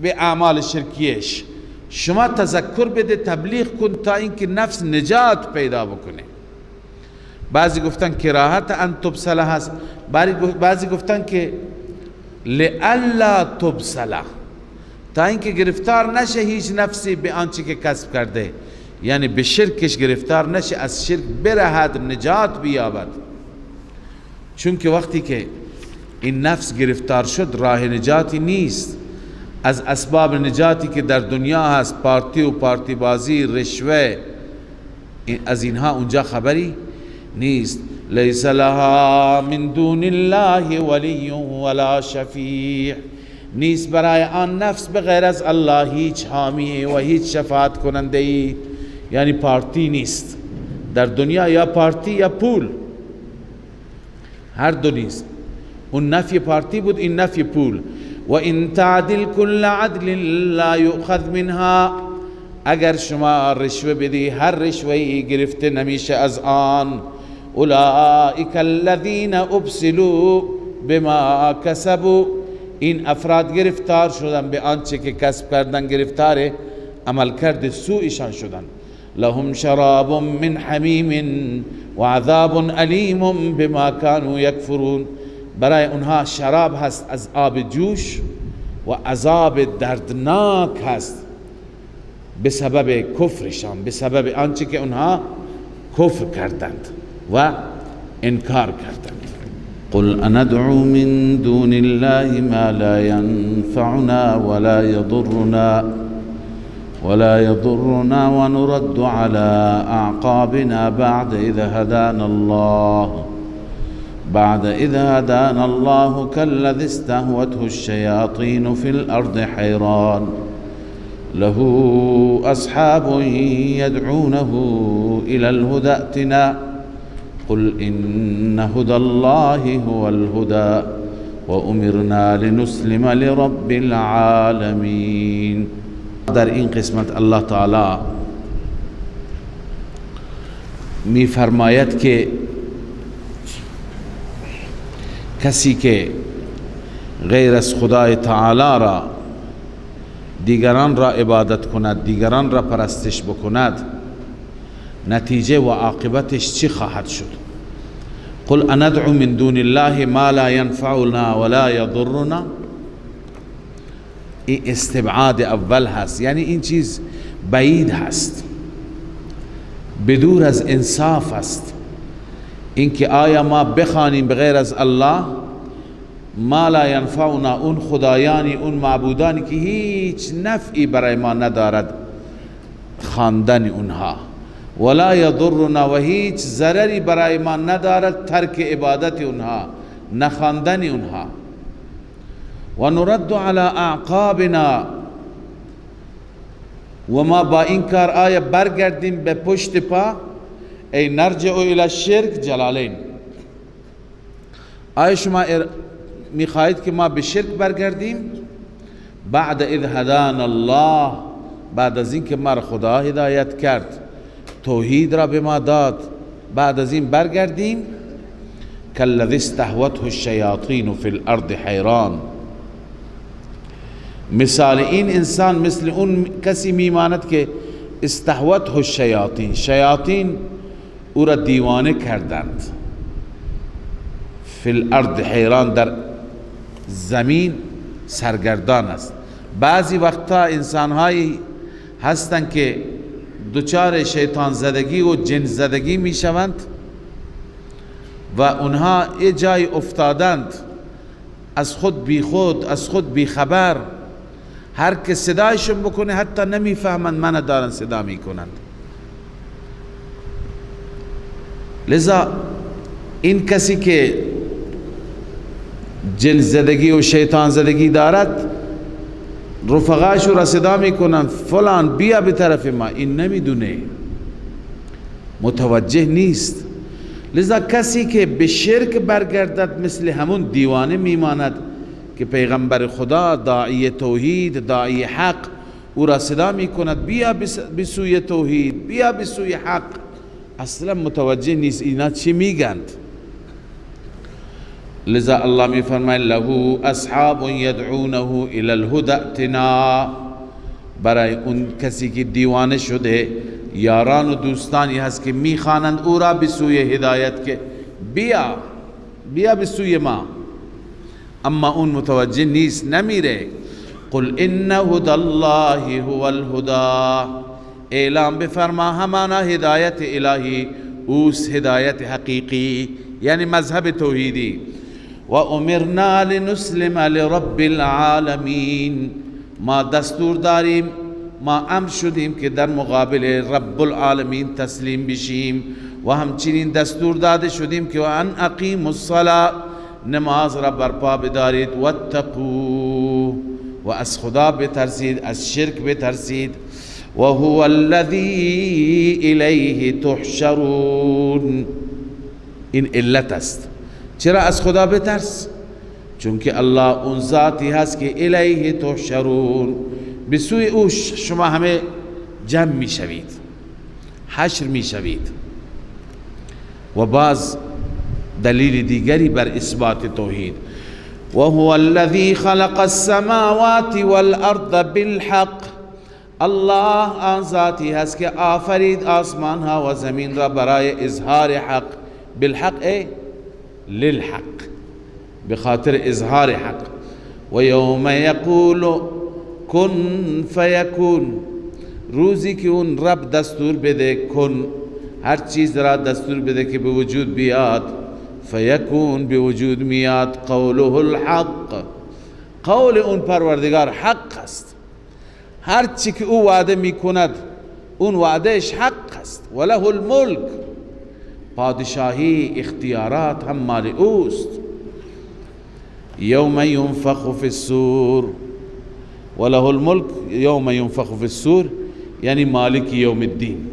به اعمال شرکیش، شما تذکر بده، تبلیغ کن تا اینکه نفس نجات پیدا بکنه. بعضی گفتن کراهت ان تبسله هست، بعضی گفتن که لئلا تبسله، تا اینکه گرفتار نشه هیچ نفسی به آنچه که کسب کرده، یعنی به شرکش گرفتار نشه، از شرک برهد، نجات بیابد. چون که وقتی که این نفس گرفتار شد راه نجاتی نیست. از اسباب نجاتی که در دنیا هست، پارتی و پارتی بازی، رشوه، از اینها اونجا خبری نیست. لیس لها من دون الله ولی ولا شفیع. نیست برای آن نفس به غیر از الله هیچ حامی و هیچ شفاعت کننده ای. یعنی پارتی نیست در دنیا، یا پارتی یا پول، هر دو نیست. اون نفی پارتی بود، این نفی پول. و ان تعدل كل عدل لا یؤخذ منها. اگر شما رشوه بدی، هر رشوه گرفته نمیشه از آن. اولئک الذین ابسلوا بما کسبوا. این افراد گرفتار شدن به آنچه که کسب کردن، گرفتار عملکرد سوءشان شدن. لهم شراب من حمیم و عذاب الیم بما كانوا یکفرون. برای اونها شراب هست از آب جوش و عذاب دردناک هست به سبب کفرشان، به سبب آنچه که اونها کفر کردند و انکار کردند. قل اندعو من دون الله ما لا ينفعنا ولا يضرنا ونرد على أعقابنا بعد إذ هدانا الله كالذي استهوته الشياطين في الأرض حيران له أصحاب يدعونه إلى الهدى ائتنا قل إن هدى الله هو الهدى وأمرنا لنسلم لرب العالمين. در این قسمت الله تعالی میفرماید که کسی که غیر از خدای تعالی را، دیگران را عبادت کند، دیگران را پرستش بکند، نتیجه و عاقبتش چی خواهد شد؟ قل اندعو من دون الله ما لا ينفعنا ولا يضرنا. این استبعاد اول هست، یعنی این چیز بعید هست، بدور از انصاف است، اینکه آیا ما بخوانیم بغیر از الله ما لا ینفعنا، اون خدایانی، اون معبودانی که هیچ نفعی برای ما ندارد خواندن اونها، ولا یضرنا، و هیچ ضرری برای ما ندارد ترک عبادت اونها، نخواندن اونها. و نرد علی اعقابنا، و ما با این کار آیا برگردیم به پشت پا، ای نرجع الی الشرک جلالین. آیا شما میخواهید که ما به شرک برگردیم؟ بعد اذ هدانا الله، بعد از این که ما را خدا هدایت کرد، توحید را به ما داد، بعد از این برگردیم؟ کالذی استهوته الشیاطین فی الارض حیران. مثال این انسان مثل اون کسی میماند که استهوته الشیاطین، شیاطین او را دیوانه کردند، فی الارض حیران، در زمین سرگردان است. بعضی وقتا انسانهایی هستند که دچار شیطان زدگی و جن زدگی میشوند و اونها یه جای افتادند، از خود بی خود، از خود بی خبر، هر که صدایشون بکنه حتی نمیفهمند من دارن صدا میکنند. لذا این کسی که جن زدگی و شیطان زدگی دارد، رفقاش را صدا میکنند فلان بیا به طرف ما، این نمیدونه، متوجه نیست. لذا کسی که به شرک برگردد مثل همون دیوانه میماند که پیغمبر خدا، داعی توحید، داعی حق، او را صدا میکند بیا به سوی توحید، بیا به سوی حق، اصلا متوجه نیست اینا چی میگند. لذا الله میفرماید له اصحاب یدعونه الی الهدی ائتنا. برای اون کسی که دیوانه شده یاران و دوستانی هست که میخوانند او را به سوی هدایت که بیا بیا به سوی ما، اما اون متوجه نیست، نمیره. قل ان هدى الله هو الهدى. اعلام بفرما همانا هدایت الهی اوس هدایت حقیقی، یعنی مذهب توحیدی. و امرنا لنسلم لرب العالمین. ما دستور داریم، ما امر شدیم که در مقابل رب العالمین تسلیم بشیم، و همچنین دستور داده شدیم که ان اقیموا الصلاة، نماز را برپا بدارید، واتقوا، و از خدا بترسید، از شرک بترسید. و هو الذی الیه تحشرون. این علت است. چرا از خدا بترس؟ چون که الله اون ذاتی هست که الیه تحشرون، به سوی او شما همه جمع می شوید، حشر می شوید. و باز دلیل دیگری بر اثبات توحید، و هو الذی خلق السماوات والارض بالحق. الله آن ذاتی هست که آفرید آسمان ها و زمین را برای اظهار حق. بالحق ای للحق، بخاطر اظهار حق. و یوم یقول کن فیکون، روزی که اون رب دستور بده کن، هر چیز را دستور بده که به وجود بیاد، فیکون به وجود میاد. قوله الحق، قول اون پروردگار حق است. هر چی که او وعده میکند اون وعدهش حق است. وله الملک، پادشاهی، اختیارات هم مال اوست. یوم ینفخ فی الصور، وله الملک یوم ینفخ فی الصور، یعنی مالک یوم الدین.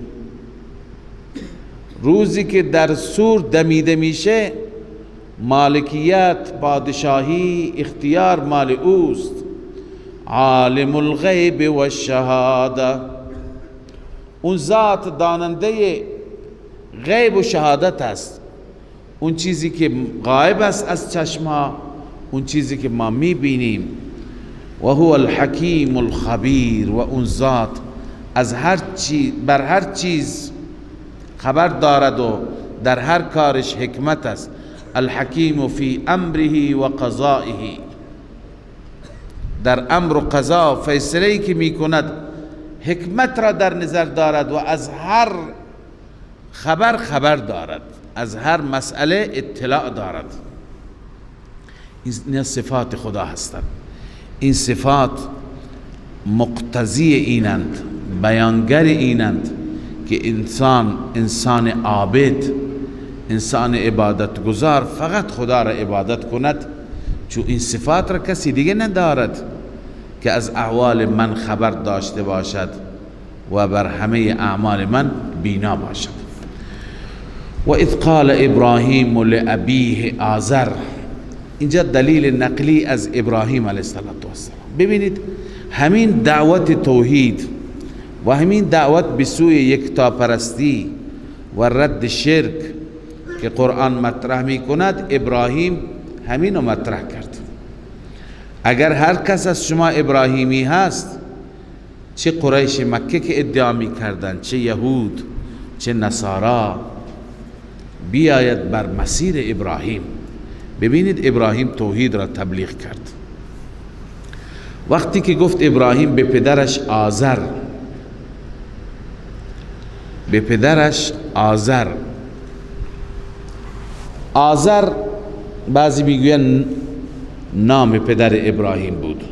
روزی که در سور دمیده میشه، مالکیت، پادشاهی، اختیار مال اوست. عالم الغیب والشهاده، اون ذات داننده غیب و شهادت است، اون چیزی که غایب است از چشمها، اون چیزی که ما میبینیم. و هو الحکیم الخبیر، و اون ذات از هر چیز، بر هر چیز خبر دارد و در هر کارش حکمت است. الحکیم فی امره و قضائه، در امر و قضا فیصله که میکند حکمت را در نظر دارد و از هر خبر خبر دارد، از هر مسئله اطلاع دارد. این صفات خدا هستند. این صفات مقتضی اینند، بیانگر اینند که انسان، انسان عابد، انسان عبادت گزار فقط خدا را عبادت کند، چون این صفات را کسی دیگه ندارد که از احوال من خبر داشته باشد و بر همه اعمال من بینا باشد. و اذ قال ابراهیم لابیه آزر، اینجا دلیل نقلی از ابراهیم علیه السلام. ببینید همین دعوت توحید و همین دعوت به سوی یکتاپرستی و رد شرک که قرآن مطرح می کند، ابراهیم همین رو مطرح کرد. اگر هر کس از شما ابراهیمی هست، چه قریش مکه که ادعا می کردن، چه یهود، چه نصارا، بیاید بر مسیر ابراهیم. ببینید ابراهیم توحید را تبلیغ کرد. وقتی که گفت ابراهیم به پدرش آزر، به پدرش آزر، آزر بعضی میگوین نام پدر ابراهیم بود،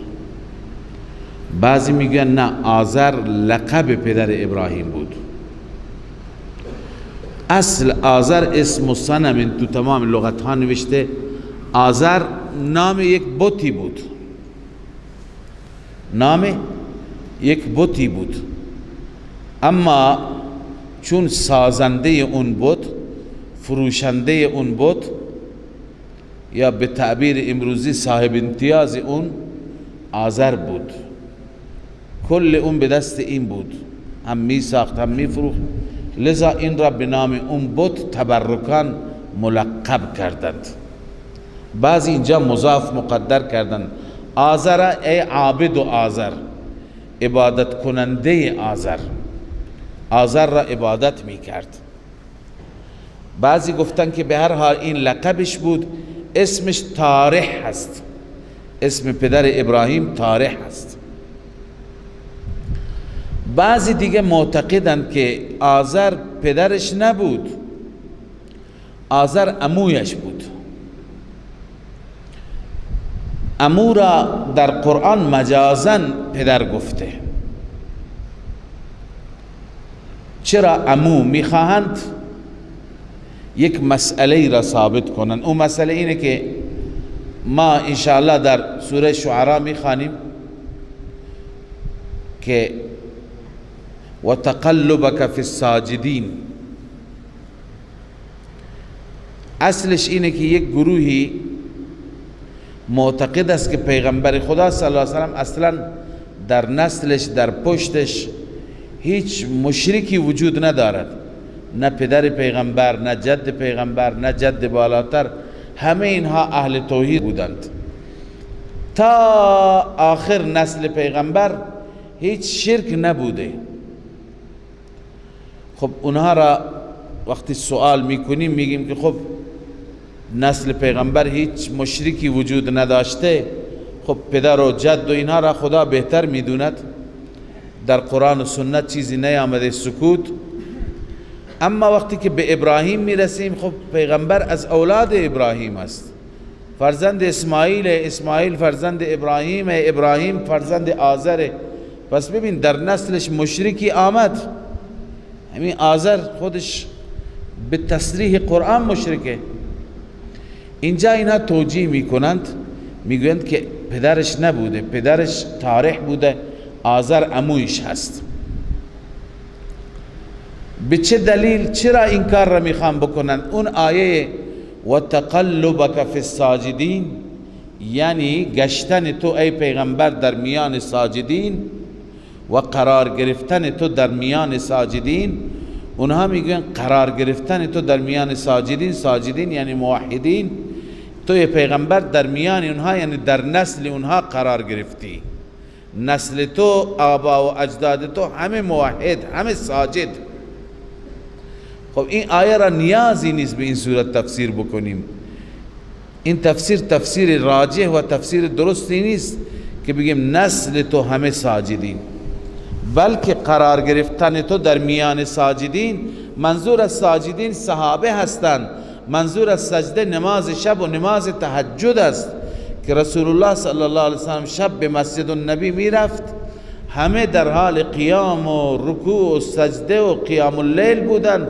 بعضی میگوین نه، آزر لقب پدر ابراهیم بود. اصل آزر اسم صنم، تو تمام لغت ها نوشته آزر نام یک بتی بود، نام یک بتی بود، اما چون سازنده اون بت، فروشنده اون بت، یا به تعبیر امروزی صاحب امتیاز اون آزر بود، کل اون به دست این بود، هم می ساخت هم می فروخت، لذا این را به نام اون بت تبرکان ملقب کردند. بعضی اینجا مضاف مقدر کردند، آزر ای عابد و آزر، عبادت کننده آزر، آزر را عبادت می کرد. بعضی گفتن که به هر حال این لقبش بود، اسمش تارح هست، اسم پدر ابراهیم تارح هست. بعضی دیگه معتقدند که آزر پدرش نبود، آزر عمویش بود. عمو را در قرآن مجازاً پدر گفته. چرا عمو؟ میخواهند یک مسئله را ثابت کنند. اون مسئله اینه که ما انشاءالله در سوره شعراء میخوانیم که و تقلبک فی الساجدین. اصلش اینه که یک گروهی معتقد است که پیغمبر خدا صلی الله علیه و سلم اصلا در نسلش، در پشتش هیچ مشرکی وجود ندارد، نه پدر پیغمبر، نه جد پیغمبر، نه جد بالاتر، همه اینها اهل توحید بودند. تا آخر نسل پیغمبر هیچ شرک نبوده. خب اونها را وقتی سوال میکنیم میگیم که خب نسل پیغمبر هیچ مشرکی وجود نداشته، خب پدر و جد و اینها را خدا بهتر میدوند، در قرآن و سنت چیزی نیامده، سکوت. اما وقتی که به ابراهیم میرسیم، خب پیغمبر از اولاد ابراهیم است، فرزند اسماعیل، اسماعیل فرزند ابراهیم، ابراهیم فرزند آزر. پس ببین در نسلش مشرکی آمد، همین آزر خودش به تصریح قرآن مشرکه. اینجا اینها توجیه میکنند، میگویند که پدرش نبوده، پدرش تارح بوده، آزر عمویش هست. به چه دلیل؟ چرا این کار را میخوان بکنند؟ اون آیه و تقلبک فی الساجدین، یعنی گشتن تو ای پیغمبر در میان ساجدین و قرار گرفتن تو در میان ساجدین اونها میگن قرار گرفتن تو در میان ساجدین، ساجدین یعنی موحدین، تو پیغمبر در میان اونها یعنی در نسل اونها قرار گرفتی، نسل تو، آبا و اجداد تو همه موحد، همه ساجد. خب این آیه را نیازی نیست به این صورت تفسیر بکنیم. این تفسیر تفسیر راجح و تفسیر درستی نیست که بگیم نسل تو همه ساجدین، بلکه قرار گرفتن تو در میان ساجدین، منظور از ساجدین صحابه هستند، منظور از سجده نماز شب و نماز تهجد است که رسول الله صلی الله علیه وسلم شب به مسجد النبی میرفت، همه در حال قیام و رکوع و سجده و قیام اللیل بودند،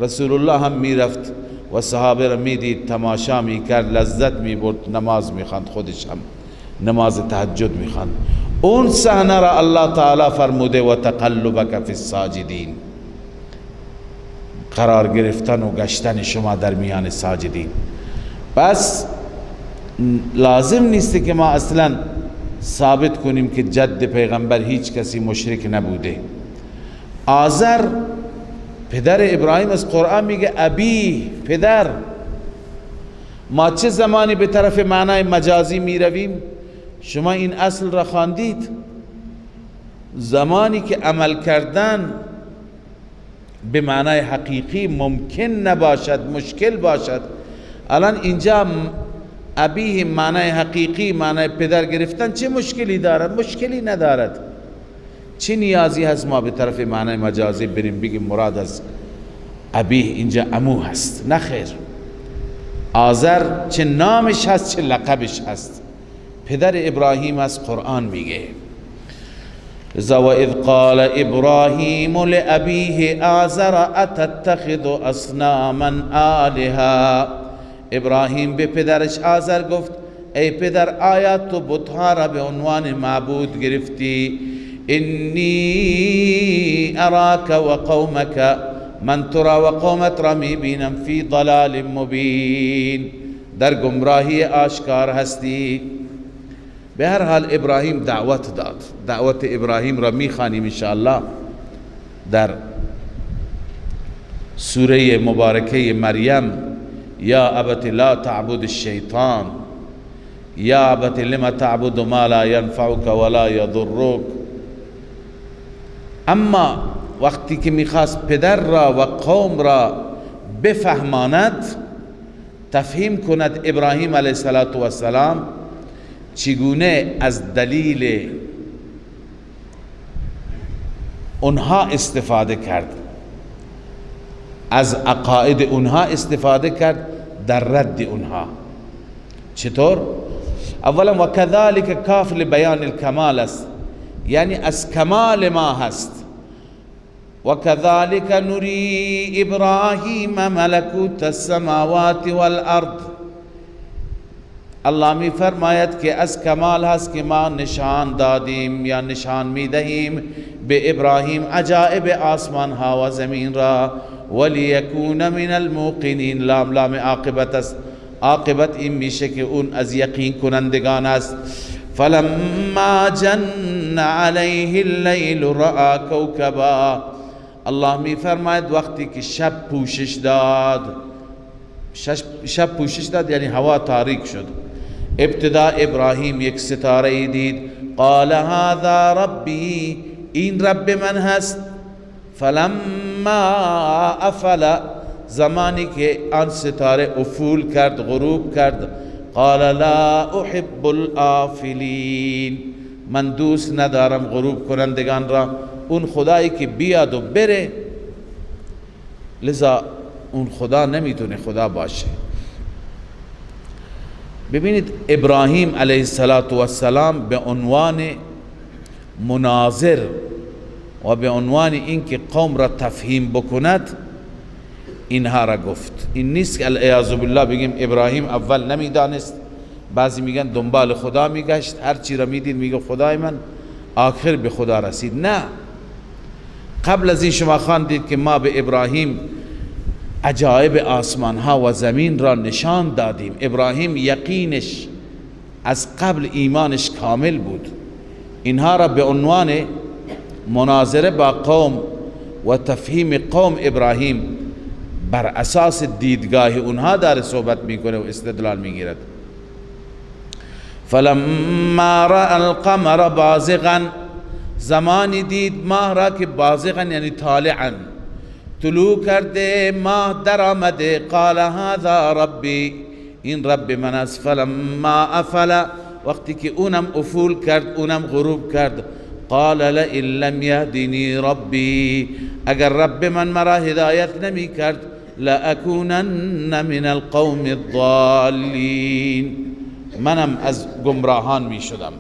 رسول الله هم میرفت و صحابه را میدید، تماشا میکرد، لذت میبرد، نماز میخواند، خودش هم نماز تهجد میخواند. اون صحنه را الله تعالی فرموده و تقلبک فی الساجدین، قرار گرفتن و گشتن شما در میان ساجدین. پس لازم نیست که ما اصلا ثابت کنیم که جد پیغمبر هیچ کسی مشرک نبوده. آذر پدر ابراهیم از قرآن میگه ابی، پدر. ما چه زمانی به طرف معنای مجازی میرویم؟ شما این اصل را خواندید، زمانی که عمل کردن به معنای حقیقی ممکن نباشد، مشکل باشد. الان اینجا ابیه معنای حقیقی، معنای پدر گرفتن چه مشکلی دارد؟ مشکلی ندارد. چه نیازی هست ما به طرف معنای مجازی بریم بگیم مراد از ابیه اینجا عمو هست؟ نه خیر، آذر چه نامش هست چه لقبش هست، پدر ابراهیم از قرآن میگه. وَإِذْ قَالَ إِبْرَاهِيمُ لِأَبِيهِ آزَرَ أَتَتَّخِذُ أَصْنَامًا آلِهَةً. ابراهیم به پدرش آزر گفت ای پدر، آیا تو بتها را به عنوان معبود گرفتی؟ انی اراک و قومک، من تو را و قومت را میبینم، فی ضلال مبین، در گمراهی آشکار هستی. به هر حال ابراهیم دعوت داد. دعوت ابراهیم را میخوانیم انشاءالله در سوره مبارکه مریم. یا ابت لا تعبد الشیطان، یا ابت لم تعبد ما لا ينفعك ولا يضرك. اما وقتی که میخواست پدر را و قوم را بفهماند، تفهیم کند ابراهیم علیه السلام چگونه از دلیل اونها استفاده کرد، از عقاید اونها استفاده کرد در رد اونها. چطور؟ اولا و کذالک کاف لبیان الکمال است، یعنی از کمال ما هست. و کذالک نری ابراهیم ملکوت السماوات والارض. الله می فرماید که از کمال هست که ما نشان دادیم یا نشان می دهیم به ابراهیم عجائب آسمان ها و زمین را. ولیکون من الموقنین، لام لام عاقبت است، عاقبت این میشه که اون از یقین کنندگان است. فلما جن علیه اللیل رآ کوکبا. الله می فرماید وقتی که شب پوشش داد، شب پوشش داد یعنی هوا تاریک شد، ابتدا ابراهیم یک ستاره دید، قال هذا ربی، این رب من هست. فلما افل، زمانی که آن ستاره افول کرد، غروب کرد، قال لا احب الآفلین، من دوست ندارم غروب کنندگان را. اون خدایی که بیاد و بره، لذا اون خدا نمیتونه خدا باشه. ببینید ابراهیم علیه السلام به عنوان مناظر و به عنوان اینکه قوم را تفهیم بکند اینها را گفت. این نیست که العیاذ بالله بگیم ابراهیم اول نمیدانست، بعضی میگن دنبال خدا میگشت، هر چی را میدید میگه خدای من، آخر به خدا رسید. نه، قبل از این شما خواندید که ما به ابراهیم عجایب آسمان ها و زمین را نشان دادیم. ابراهیم یقینش از قبل ایمانش کامل بود. اینها را به عنوان مناظره با قوم، و تفهیم قوم ابراهیم بر اساس دیدگاه اونها داره صحبت میکنه و استدلال میگیرد. فلما رأى القمر بازغا، زمانی دید ماه را که بازغا یعنی طالعا، طلوع کرده، ماه در آمده. قال هذا ربی، این رب من است. فلما افل، وقتی که اونم افول کرد، اونم غروب کرد. قال لئن لم یهدنی ربی، اگر رب من مرا هدایت نمی کرد، لأکونن من القوم الضالین، منم از گمراهان می شدم.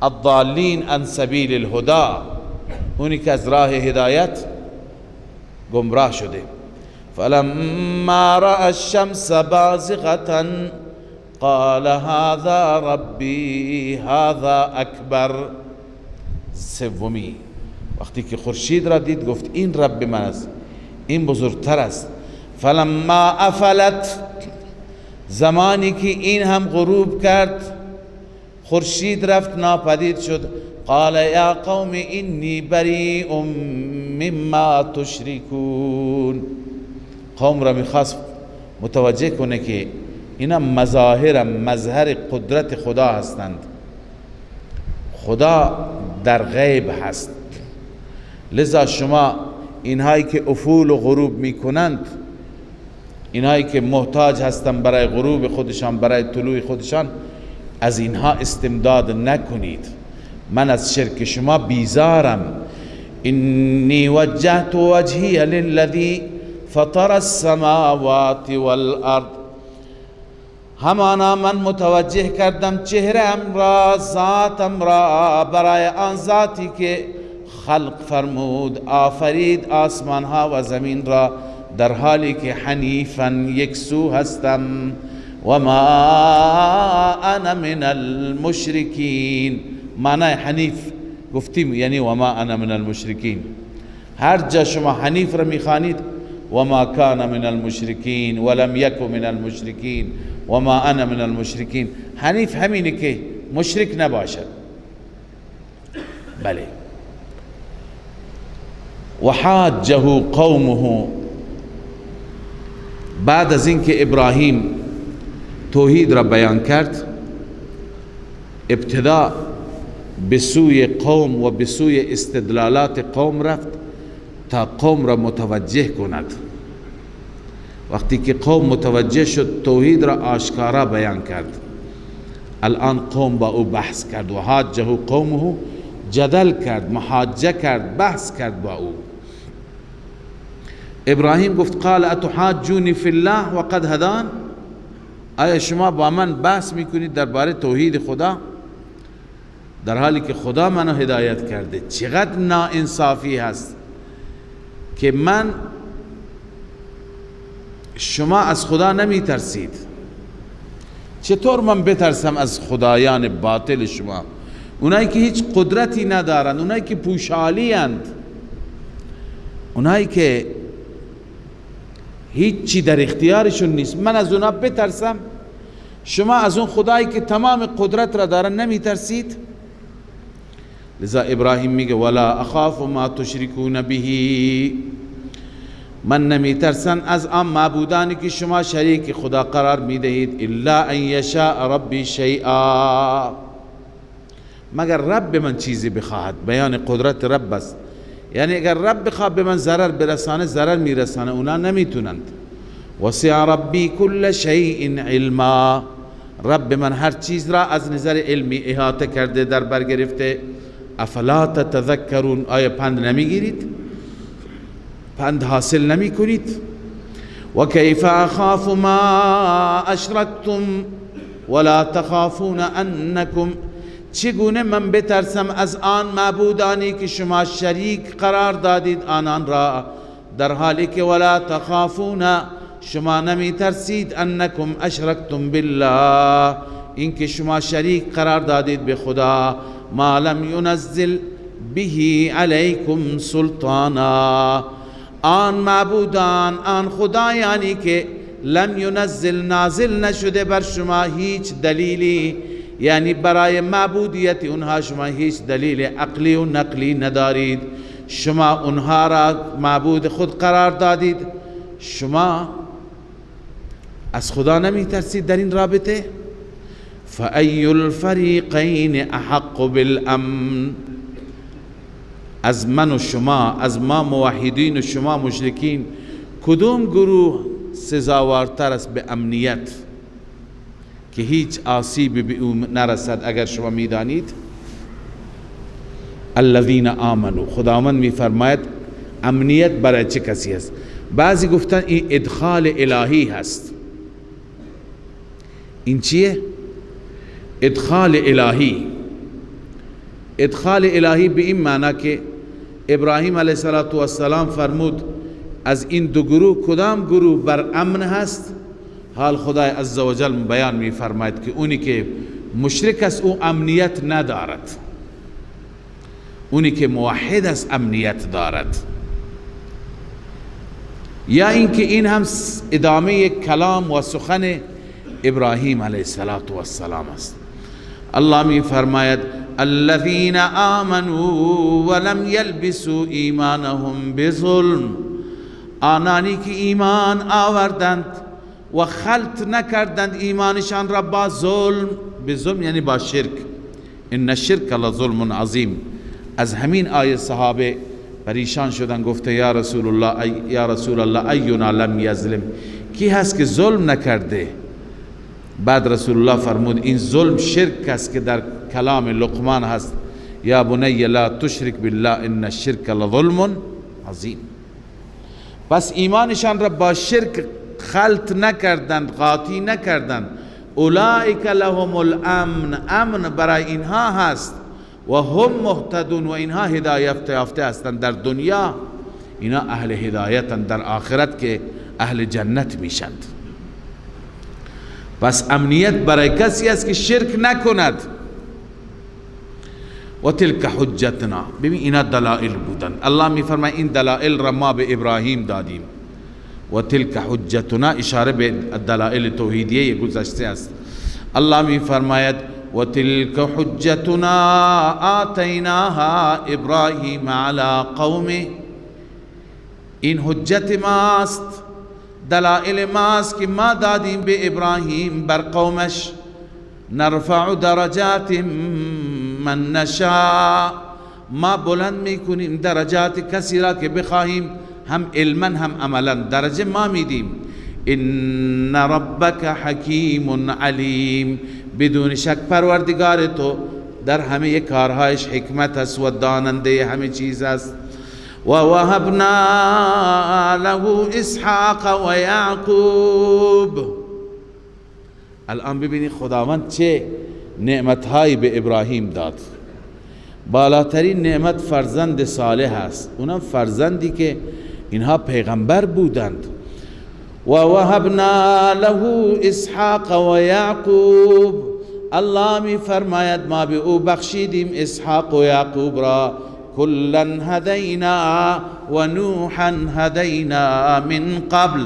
الضالین عن سبیل الهدی، اونی که از راه هدایت گمراه شده. فلما رأى الشمس بازغة قال هذا ربی هذا اکبر. سومی، وقتی که خورشید را دید گفت این رب من است، این بزرگتر است. فلما افلت، زمانی که این هم غروب کرد، خورشید رفت ناپدید شد. قال یا قوم انی بریء مما تشرکون. قوم را میخواست متوجه کنه که اینا مظاهر، مظهر قدرت خدا هستند، خدا در غیب هست، لذا شما اینهایی که افول و غروب میکنند، اینهایی که محتاج هستند برای غروب خودشان، برای طلوع خودشان، از اینها استمداد نکنید. من از شرک شما بیزارم. انی وجهت وجهی للذی فطر السماوات والارض، همانا من متوجه کردم چهرم را، ذاتم را برای آن ذاتی که خلق فرمود، آفرید آسمان ها و زمین را، در حالی که حنیفا یکسو هستم. و ما انا من المشرکین، معنی حنیف گفتیم یعنی و ما انا من المشرکین. هر جا شما حنیف را میخوانید، و ما کان من المشرکین ولم یک من المشرکین و ما انا من المشرکین، حنیف همینه که مشرک نباشد. بله. و حاجه قومه، بعد از اینکه ابراهیم توحید را بیان کرد، ابتدا به سوی قوم و به سوی استدلالات قوم رفت تا قوم را متوجه کند. وقتی که قوم متوجه شد، توحید را آشکارا بیان کرد. الان قوم با او بحث کرد و حاجه قومه، جدل کرد، محاجه کرد، بحث کرد با او. ابراهیم گفت قال اتحاجونی فی الله وقد هدان، آیا شما با من بحث میکنید درباره توحید خدا در حالی که خدا منو هدایت کرده؟ چقدر ناانصافی هست که من شما از خدا نمی ترسید، چطور من بترسم از خدایان باطل شما، اونایی که هیچ قدرتی ندارند، اونایی که پوشالی اند، اونایی که هیچی در اختیارشون نیست، من از اونا بترسم؟ شما از اون خدایی که تمام قدرت را دارن نمی ترسید؟ لذا ابراهیم میگه ولا اخاف ما تشرکون به، من نمی ترسم از آن معبودانی که شما شریک خدا قرار میدهید، الا ان یشاء ربی شیئا، مگر رب من چیزی بخواهد. بیان قدرت رب است، یعنی اگر رب بخواد به من ضرر برسانه ضرر میرسانه، اونا نمیتونند. وسع ربی کل شیء علما، رب من هر چیز را از نظر علمی احاطه کرده، در بر گرفته. افلا تتذکرون، آیا پند نمیگیرید؟ پند حاصل نمی کنید؟ و کیف اخاف ما اشرکتم ولا تخافون انکم، چگونه من بترسم از آن معبودانی که شما شریک قرار دادید آنان را، در حالی که ولا تخافون، شما نمی ترسید، انکم اشرکتم بالله، اینکه شما شریک قرار دادید به خدا، ما لم ینزل به علیکم سلطانا، آن معبودان، آن خدایانی که لم ینزل، نازل نشده بر شما هیچ دلیلی، یعنی برای معبودیت اونها شما هیچ دلیل عقلی و نقلی ندارید، شما اونها را معبود خود قرار دادید، شما از خدا نمی ترسید در این رابطه؟ فأی الفریقین احق بالامن. از من و شما، از ما موحدین و شما مشرکین، کدوم گروه سزاوارتر است به امنیت که هیچ آسیبی به او نرسد؟ اگر شما میدانید. الذین آمنوا، خداوند میفرماید امنیت برای چه کسی است؟ بعضی گفتن این ادخال الهی هست. این چیه؟ ادخال الهی. ادخال الهی به این معنا که ابراهیم علیه السلام فرمود از این دو گروه کدام گروه بر امن هست؟ حال خدای عزوجل بیان می فرماید که اونی که مشرک است او امنیت ندارد، اونی که موحد است امنیت دارد. یا اینکه این هم ادامه کلام و سخن ابراهیم علیه السلام است. الله می فرماید الذين آمنوا ولم يلبسوا ایمانهم بظلم، آنانی که ایمان آوردند و خلط نکردند ایمانشان را با ظلم. به ظلم یعنی با شرک. ان الشرک لظلم عظیم. از همین آیه صحابه پریشان شدن، گفته یا رسول الله، یا رسول الله اینا لم یظلم، کی هست که ظلم نکرده؟ بعد رسول الله فرمود این ظلم شرک است که در کلام لقمان هست، یا بنی لا تشرک بالله ان الشرک لظلم عظیم. پس ایمانشان را با شرک خلط نکردند، قاطی نکردند. اولئک لهم الامن، امن برای اینها هست، و هم مهتدون، و اینها هدایت یافته هستند در دنیا، اینا اهل هدایتند در آخرت که اهل جنت میشند. پس امنیت برای کسی است که شرک نکند. و تلک حجتنا، ببین اینا دلائل بودند. الله میفرماید این دلائل را ما به ابراهیم دادیم. و تلک حجتنا اشاره به دلائل توحیدیه گذشته است. الله میفرماید و تلک حجتنا آتیناها ابراهیم علی قومه، این حجت ماست، دلائل ماست که ما دادیم به ابراهیم بر قومش. نرفع درجات من نشاء، ما بلند میکنیم درجات کسی را که بخواهیم، هم علما هم عملا درجه ما میدیم. ان ربک حکیم علیم، بدون شک پروردگار تو در همه کارهایش حکمت است و داننده همه چیز است. و وهبنا له اسحاق و یعقوب. الان ببینید خداوند چه نعمتهایی به ابراهیم داد. بالاترین نعمت فرزند صالح است، اونم فرزندی که اینها پیغمبر بودند. و وهبنا له اسحاق و یعقوب، الله می فرماید ما به او بخشیدیم اسحاق و یعقوب را. کلا هدینا و نوحا هدینا من قبل.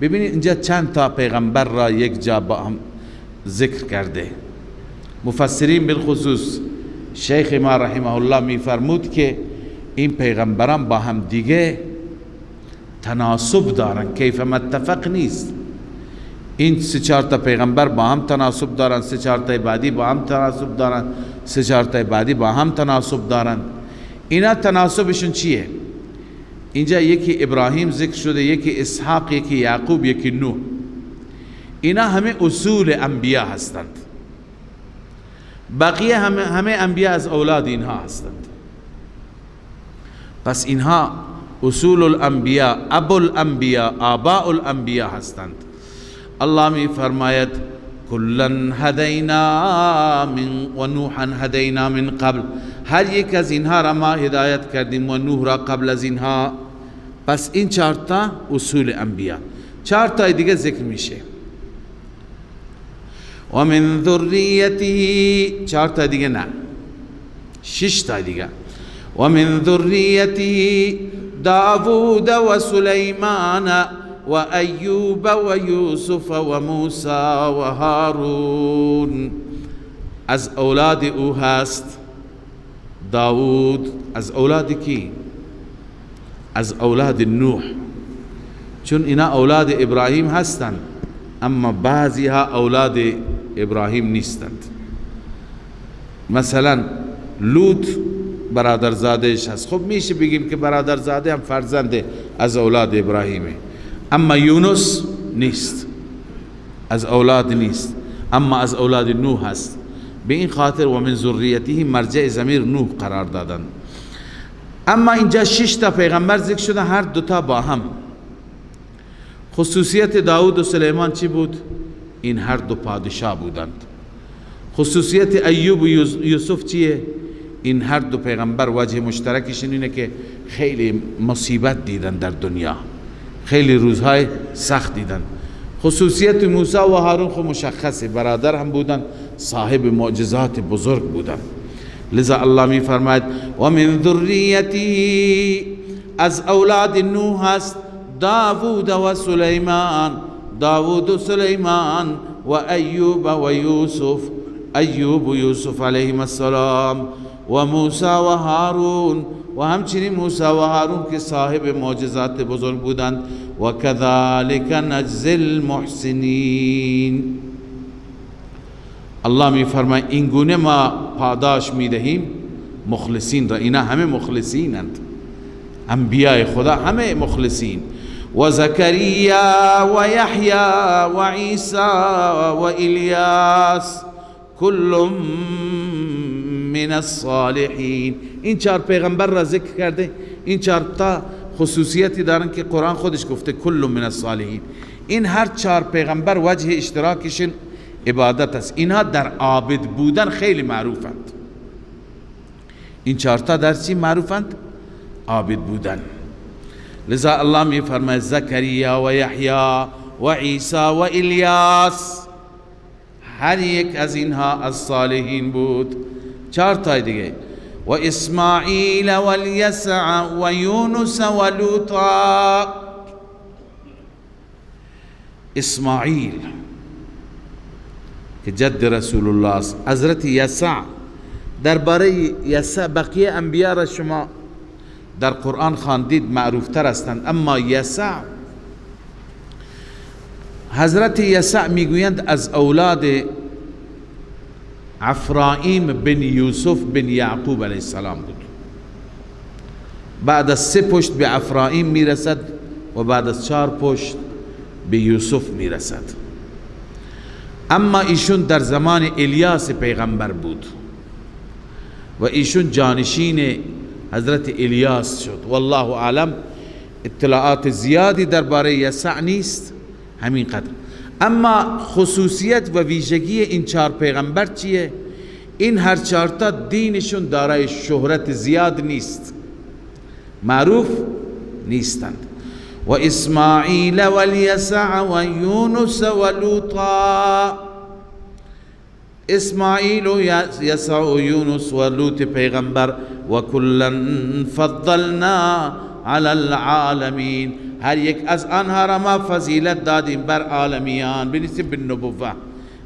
ببینید اینجا چند تا پیغمبر را یک جا با هم ذکر کرده. مفسرین بالخصوص شیخ ما رحمه الله می فرمود که این پیغمبران با هم دیگه تناسب دارن، کیف متفق نیست. این سه چهار تا پیغمبر با هم تناسب دارن، سه چهار تا بعدی با هم تناسب دارن، سه چهار تا بعدی با هم تناسب دارن. اینا تناسبشون چیه؟ اینجا یکی ابراهیم ذکر شده، یکی اسحاق، یکی یعقوب، یکی نوح. اینا همه اصول انبیا هستند. بقیه همه انبیا از اولاد اینها هستند. پس اینها اصول الانبیاء، ابو الانبیاء، آباء الانبیاء هستند. الله می فرماید کلا هدینا من و نوحا هدینا من قبل، هر یک از اینها را ما هدایت کردیم و نوح را قبل از اینها. پس این چهار تا اصول انبیاء، چهار تا دیگه ذکر میشه. و من ذریته، چهار تا دیگه نه، شش تا دیگه. و من ذریته داوود و سلیمان و ایوب و یوسف و موسی و هارون. از اولاد او هست داود از اولاد کی؟ از اولاد نوح، چون اینا اولاد ابراهیم هستند اما بعضی ها اولاد ابراهیم نیستند. مثلا لوط برادرزادهش هست، خب میشه بگیم که برادرزاده هم فرزند از اولاد ابراهیمه، اما یونس نیست، از اولاد نیست، اما از اولاد نوح هست. به این خاطر و من ذریته مرجع ضمیر نوح قرار دادن. اما اینجا 6 تا پیغمبر ذکر شده، هر دوتا با هم. خصوصیت داود و سلیمان چی بود؟ این هر دو پادشاه بودند. خصوصیت ایوب و یوسف چیه؟ این هر دو پیغمبر وجه مشترکشون اینه که خیلی مصیبت دیدن در دنیا، خیلی روزهای سخت دیدن. خصوصیت موسی و هارون خو مشخصه، برادر هم بودن، صاحب معجزات بزرگ بودن. لذا الله می فرماید و من ذریته، از اولاد نوح هست داوود و سلیمان، داوود و سلیمان و ایوب و یوسف، ایوب و یوسف علیهم السلام، و موسی و هارون، و همچنین موسی و هارون که صاحب معجزات بزرگ بودند. و کذالک نجزی المحسنین. الله می فرماید این گونه ما پاداش می دهیم مخلصین را. اینا همه مخلصینند، انبیاء خدا همه مخلصین. و زکریا و یحیی و عیسی و الیاس کل من الصالحین. این 4 پیغمبر را ذکر کرده، این 4 تا خصوصیتی دارن که قرآن خودش گفته کل من الصالحین. این هر 4 پیغمبر وجه اشتراکشون عبادت است. اینها در عابد بودن خیلی معروفند. این 4 تا در چی معروفند؟ عابد بودن. لذا الله می فرماید زکریا و یحیی و عیسی و الیاس، هر یک از اینها از صالحین بود. 4 تای دیگه و اسماعیل و الیسع و یونس و لوطا. اسماعیل که جد رسول الله است، حضرت یسع، درباره یسع بقیه انبیا را شما در قرآن خواندید معروفتر هستند، اما یسع، حضرت یسع میگویند از اولاد افرایم بن یوسف بن یعقوب علیه السلام بود. بعد از 3 پشت به افرایم میرسد و بعد از 4 پشت به یوسف میرسد. اما ایشون در زمان الیاس پیغمبر بود و ایشون جانشین حضرت الیاس شد. والله اعلم، اطلاعات زیادی درباره یسع نیست، همین قدر. اما خصوصیت و ویژگی این 4 پیغمبر چیه؟ این هر 4 تا دینشون دارای شهرت زیاد نیست، معروف نیستند. و اسماعیل و الیسع و یونس و لوطا. اسماعیل و یسع و یونس و لوط پیغمبر. و کلا فضلنا علی العالمین، هر یک از آنها را ما فضیلت دادیم بر عالمیان، بنسبت به نبوه،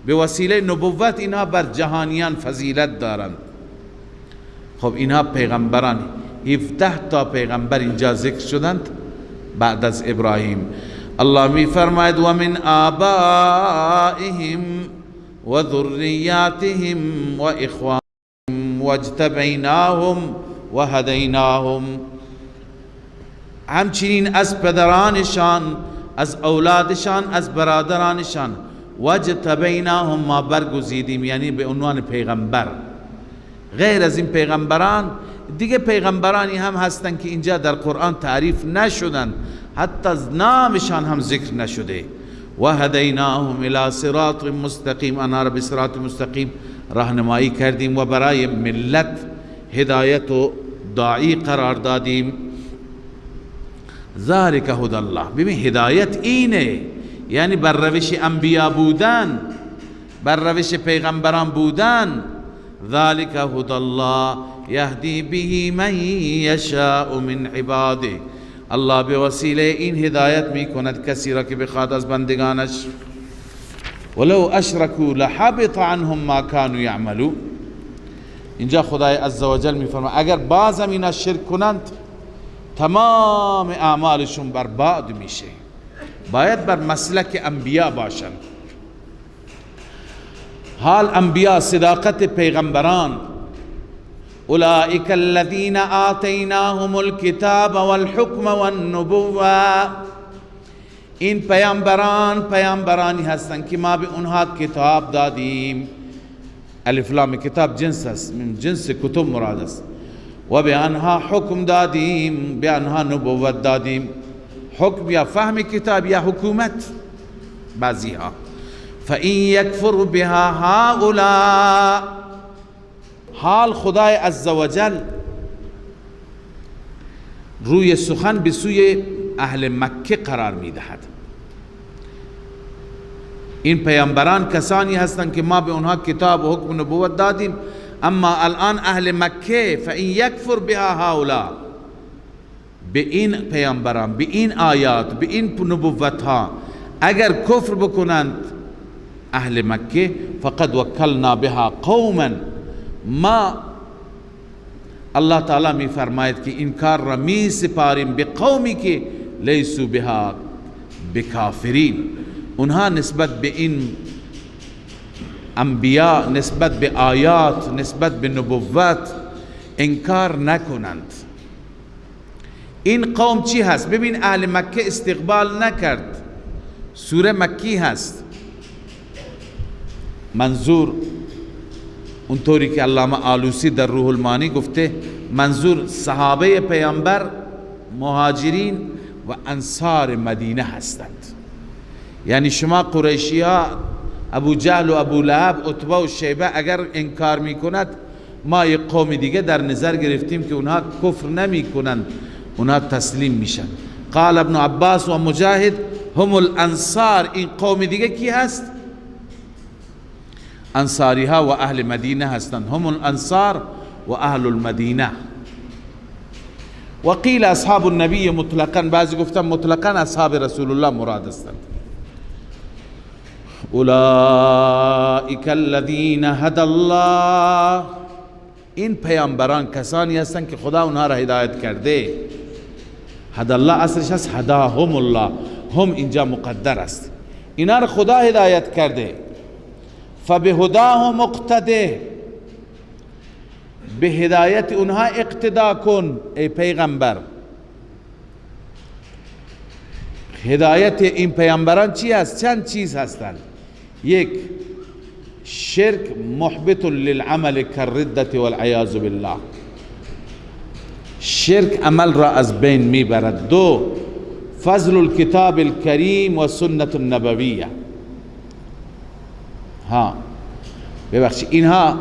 به وسیله نبوت اینها بر جهانیان فضیلت دارند. خب اینها پیغمبران، 17 تا پیغمبر اینجا ذکر شدند بعد از ابراهیم. الله می فرماید و من آبائهم و ذریاتهم و اخوانهم واجتبیناهم و هدیناهم. همچنین از پدرانشان، از اولادشان، از برادرانشان، واجتبیناهم ما برگزیدیم، یعنی به عنوان پیغمبر. غیر از این پیغمبران دیگه پیغمبرانی هم هستند که اینجا در قرآن تعریف نشدن، حتی نامشان هم ذکر نشده. و هدیناهم الی صراط مستقیم، آنها را به صراط مستقیم راهنمایی کردیم و برای ملت هدایت و داعی قرار دادیم. ذالک هدی الله. ببین هدایت اینه، یعنی بر روش انبیا بودن، بر روش پیغمبران بودن. ذالک هدی الله یهدی به من یشاء من عباده. الله به وسیله این هدایت میکند کسی را که بخواد از بندگانش. ولو اشرکوا لحبط عنهم ما كانوا یعملون. اینجا خدای عزوجل میفرماید اگر بازم اینا شرک کنند تمام اعمالشون برباد میشه. باید بر مسلک انبیا باشند. حال انبیا، صداقت پیغمبران، اولئک الذین آتیناهم الکتاب والحکم والنبوة، این پیامبران پیامبرانی هستند که ما به اونها کتاب دادیم. الف لام کتاب جنس است، من جنس کتب مراد است. و به آنها حکم دادیم، به آنها نبوت دادیم. حکم یا فهم کتاب یا حکومت بعضی ها. فإن یکفر بها هؤلاء، حال خدای عزوجل روی سخن به سوی اهل مکه قرار میدهد. این پیامبران کسانی هستند که ما به اونها کتاب و حکم نبوت دادیم، اما الان اهل مکه فإن یکفر بها هؤلاء، به این پیامبران، به این آیات، به این نبوت ها اگر کفر بکنند اهل مکه، فقد وکلنا بها قوما، ما الله تعالی می فرماید که این کار را می سپاریم به قومی که لیسو بها بکافرین. اونها نسبت به این انبیاء، نسبت به آیات، نسبت به نبوت انکار نکنند. این قوم چی هست؟ ببین اهل مکه استقبال نکرد، سوره مکی هست. منظور اونطوری که علامه آلوسی در روح المانی گفته، منظور صحابه پیامبر، مهاجرین و انصار مدینه هستند. یعنی شما قریشی ها، ابو جهل و ابو لهب، عتبه و شیبه اگر انکار میکند، ما یک قوم دیگه در نظر گرفتیم که اونها کفر نمی کنند، اونها تسلیم میشن. قال ابن عباس و مجاهد هم الانصار. این قوم دیگه کی هست؟ انصاری ها و اهل مدینه هستند. هم الانصار و اهل المدینه. و قیل اصحاب النبی مطلقا، بعضی گفتن مطلقا اصحاب رسول الله مراد هستند. اولئک الذین هدى الله، این پیامبران کسانی هستند که خدا اونها را هدایت کرده. هدى الله اصلش هست هداهم الله، هم اینجا مقدر است. اینا را خدا هدایت کرده. فبهداه مقتده، به هدایت اونها اقتدا کن ای پیغمبر. هدایت این پیامبران چی هست؟ چند چیز هستند. یک، شرک محبط للعمل کالردة والعیاذ بالله، شرک عمل را از بین میبرد. دو، فضل الكتاب الكریم و سنت النبویه. ها ببخشید، اینها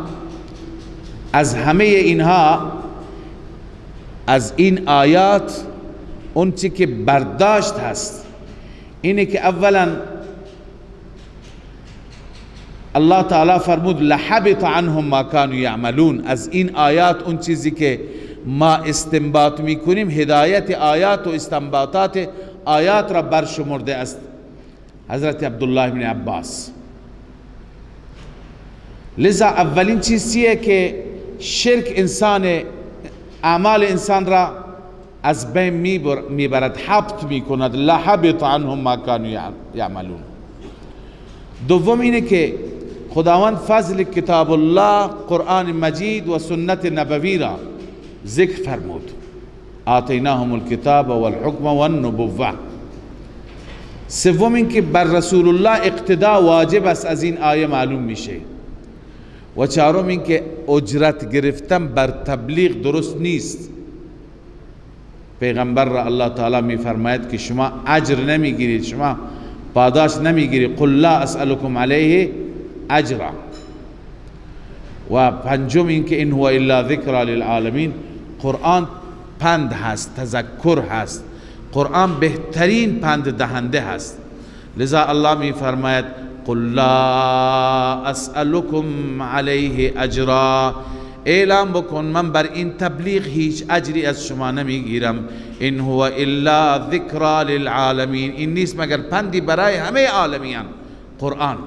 از همه اینها، از این آیات اون چی که برداشت هست اینه که اولا الله تعالی فرمود لحبط عنهم ما كانوا یعملون. از این آیات اون چیزی که ما استنباط میکنیم، هدایت آیات و استنباطات آیات را برشمرده است حضرت عبدالله بن عباس. لذا اولین چیز چیه که شرک انسان، اعمال انسان را از بین میبرد، حبط میکند. لحبط عنهم ما كانوا یعملون. دوم اینه که خداوند فضل کتاب الله، قرآن مجید و سنت نبوی را ذکر فرمود. آتیناهم الکتاب والحکم والنبوة. سوم این که بر رسول الله اقتدا واجب است، از این آیه معلوم میشه. و چهارم این که اجرت گرفتن بر تبلیغ درست نیست. پیغمبر را الله تعالی میفرماید که شما اجر نمیگیرید، شما پاداش نمیگیرید. قل لا اسألكم علیه اجرا. و پنجم این که این هو الا ذکر للعالمین، قرآن پند هست، تذکر هست، قرآن بهترین پند دهنده هست. لذا الله میفرماید قل لا اسألكم علیه اجرا، اعلام بکن من بر این تبلیغ هیچ اجری از شما نمیگیرم. این هو الا ذکر للعالمین، این نیست مگر پندی برای همه عالمیان، قرآن.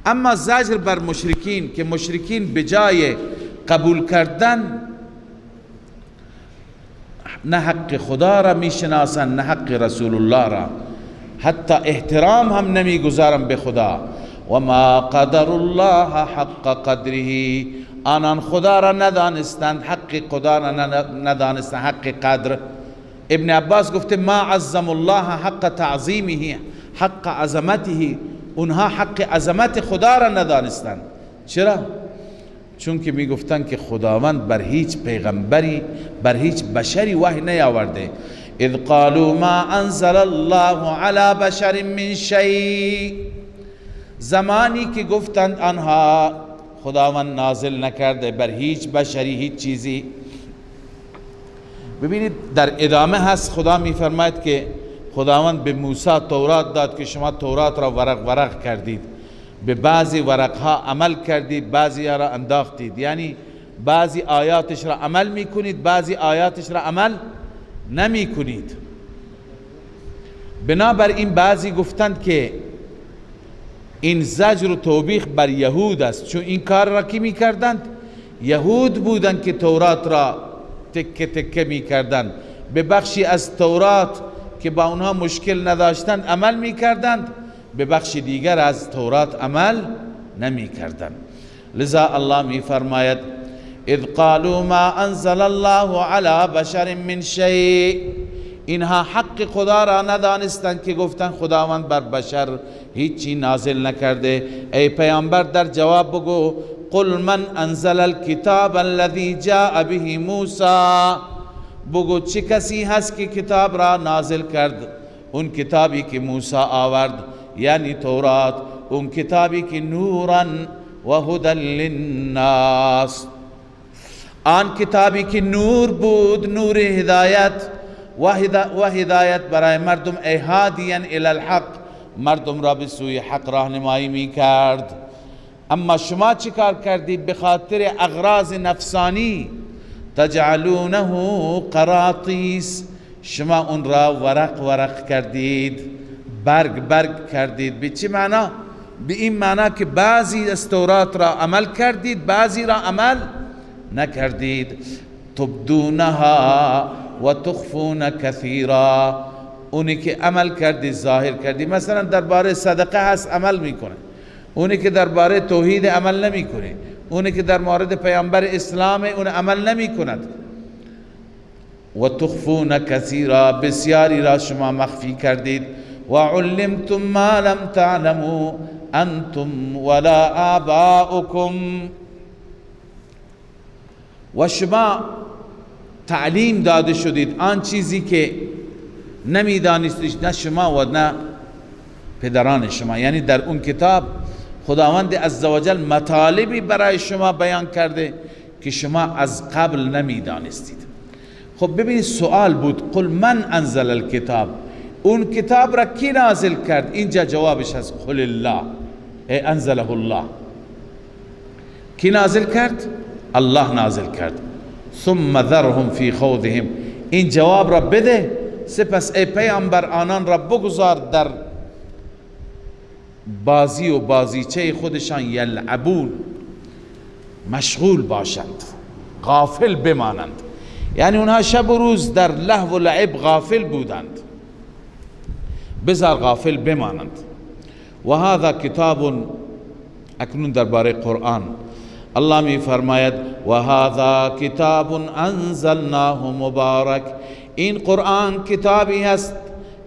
اما زجر بر مشرکین که مشرکین بجای قبول کردن نه حق خدا را میشناسند نه حق رسول الله را، حتی احترام هم نمیگذارن به خدا. و ما قدر الله حق قدره، آنان خدا را ندانستند، حق خدا را ندانستند، حق قدر. ابن عباس گفته ما عظم الله حق تعظیمه، حق عظمته، اونها حق عظمت خدا را ندانستند. چرا؟ چون که میگفتند که خداوند بر هیچ پیغمبری، بر هیچ بشری وحی نیاورده. اذ قالوا ما انزل الله علی بشر من شیء، زمانی که گفتند آنها خداوند نازل نکرده بر هیچ بشری هیچ چیزی. ببینید در ادامه هست، خدا میفرماید که خداوند به موسی تورات داد که شما تورات را ورق ورق کردید، به بعضی ورقها عمل کردید، بعضی را انداختید، یعنی بعضی آیاتش را عمل میکنید، بعضی آیاتش را عمل نمیکنید. بنابراین بعضی گفتند که این زجر و توبیخ بر یهود است، چون این کار را کی میکردند؟ یهود بودند که تورات را تکه تکه میکردند، به بخشی از تورات که با اونها مشکل نداشتند عمل میکردند، به بخش دیگر از تورات عمل نمیکردند. لذا الله میفرماید اذ قالوا ما انزل الله علی بشر من شیء، اینها حق خدا را ندانستند که گفتند خداوند بر بشر هیچی نازل نکرده. ای پیامبر در جواب بگو قل من انزل الكتاب الذي جاء به موسی، بگو چه کسی هست که کتاب را نازل کرد، اون کتابی که موسی آورد یعنی تورات، اون کتابی که نورا و هدى للناس، آن کتابی که نور بود، نور هدایت و هدایت برای مردم، ای هادیا الی الحق، مردم را به سوی حق راهنمایی می کرد. اما شما چی کار کردید؟ به خاطر اغراض نفسانی تجعلونه قراطیس، شما اون را ورق ورق کردید، برگ برگ کردید. به چه معنا؟ به این معنا که بعضی از تورات را عمل کردید، بعضی را عمل نکردید. تبدونها و تخفون کثیرا، اونی که عمل کردی ظاهر کردی. مثلا درباره صدقه هست عمل میکنه، اونی که درباره توحید عمل نمیکنه، اونی که در مورد پیامبر اسلام اون عمل نمیکند. و تخفون کثیرا، بسیاری را شما مخفی کردید. و علمتم ما لم تعلموا انتم ولا آباؤکم، و شما تعلیم داده شدید آن چیزی که نمیدانستید، نه شما و نه پدران شما. یعنی در اون کتاب خداوند عزوجل مطالبی برای شما بیان کرده که شما از قبل نمیدانستید. خب ببینید سوال بود قل من انزل الکتاب، اون کتاب را کی نازل کرد؟ اینجا جوابش هست قل الله، ای انزله الله. کی نازل کرد؟ الله نازل کرد. ثم ذرهم فی خوضهم، این جواب را بده، سپس ای پیامبر آنان را بگذار در بازی و بازیچه خودشان، یلعبون، مشغول باشند، غافل بمانند. یعنی اونها شب و روز در لهو و لعب غافل بودند، بذار غافل بمانند. و هذا کتاب، اکنون درباره قرآن الله می فرماید و هذا کتاب انزلناه مبارک، این قرآن کتابی هست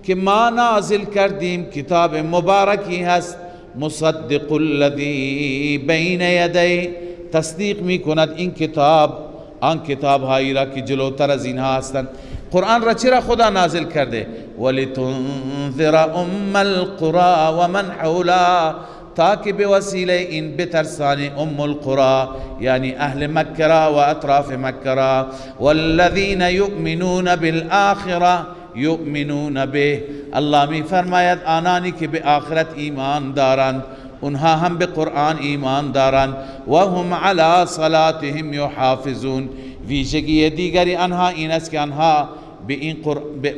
که ما نازل کردیم، کتاب مبارکی هست. مصدق الذی بین یدی، تصدیق می کند این کتاب آن کتاب هایی را که جلوتر از اینها هستند. قرآن را چرا خدا نازل کرده؟ ولتنذر ام القرى ومن حولها، تاکه به وسیله این بترسانی ام القرى یعنی اهل مکه را و اطراف مکه را. والذین یؤمنون بالآخرة یؤمنون به، الله می فرماید آنانی که به آخرت ایمان دارند اونها هم به قرآن ایمان دارند. و هم علی صلاتهم یحافظون، ویژگی دیگری آنها این است که آنها به این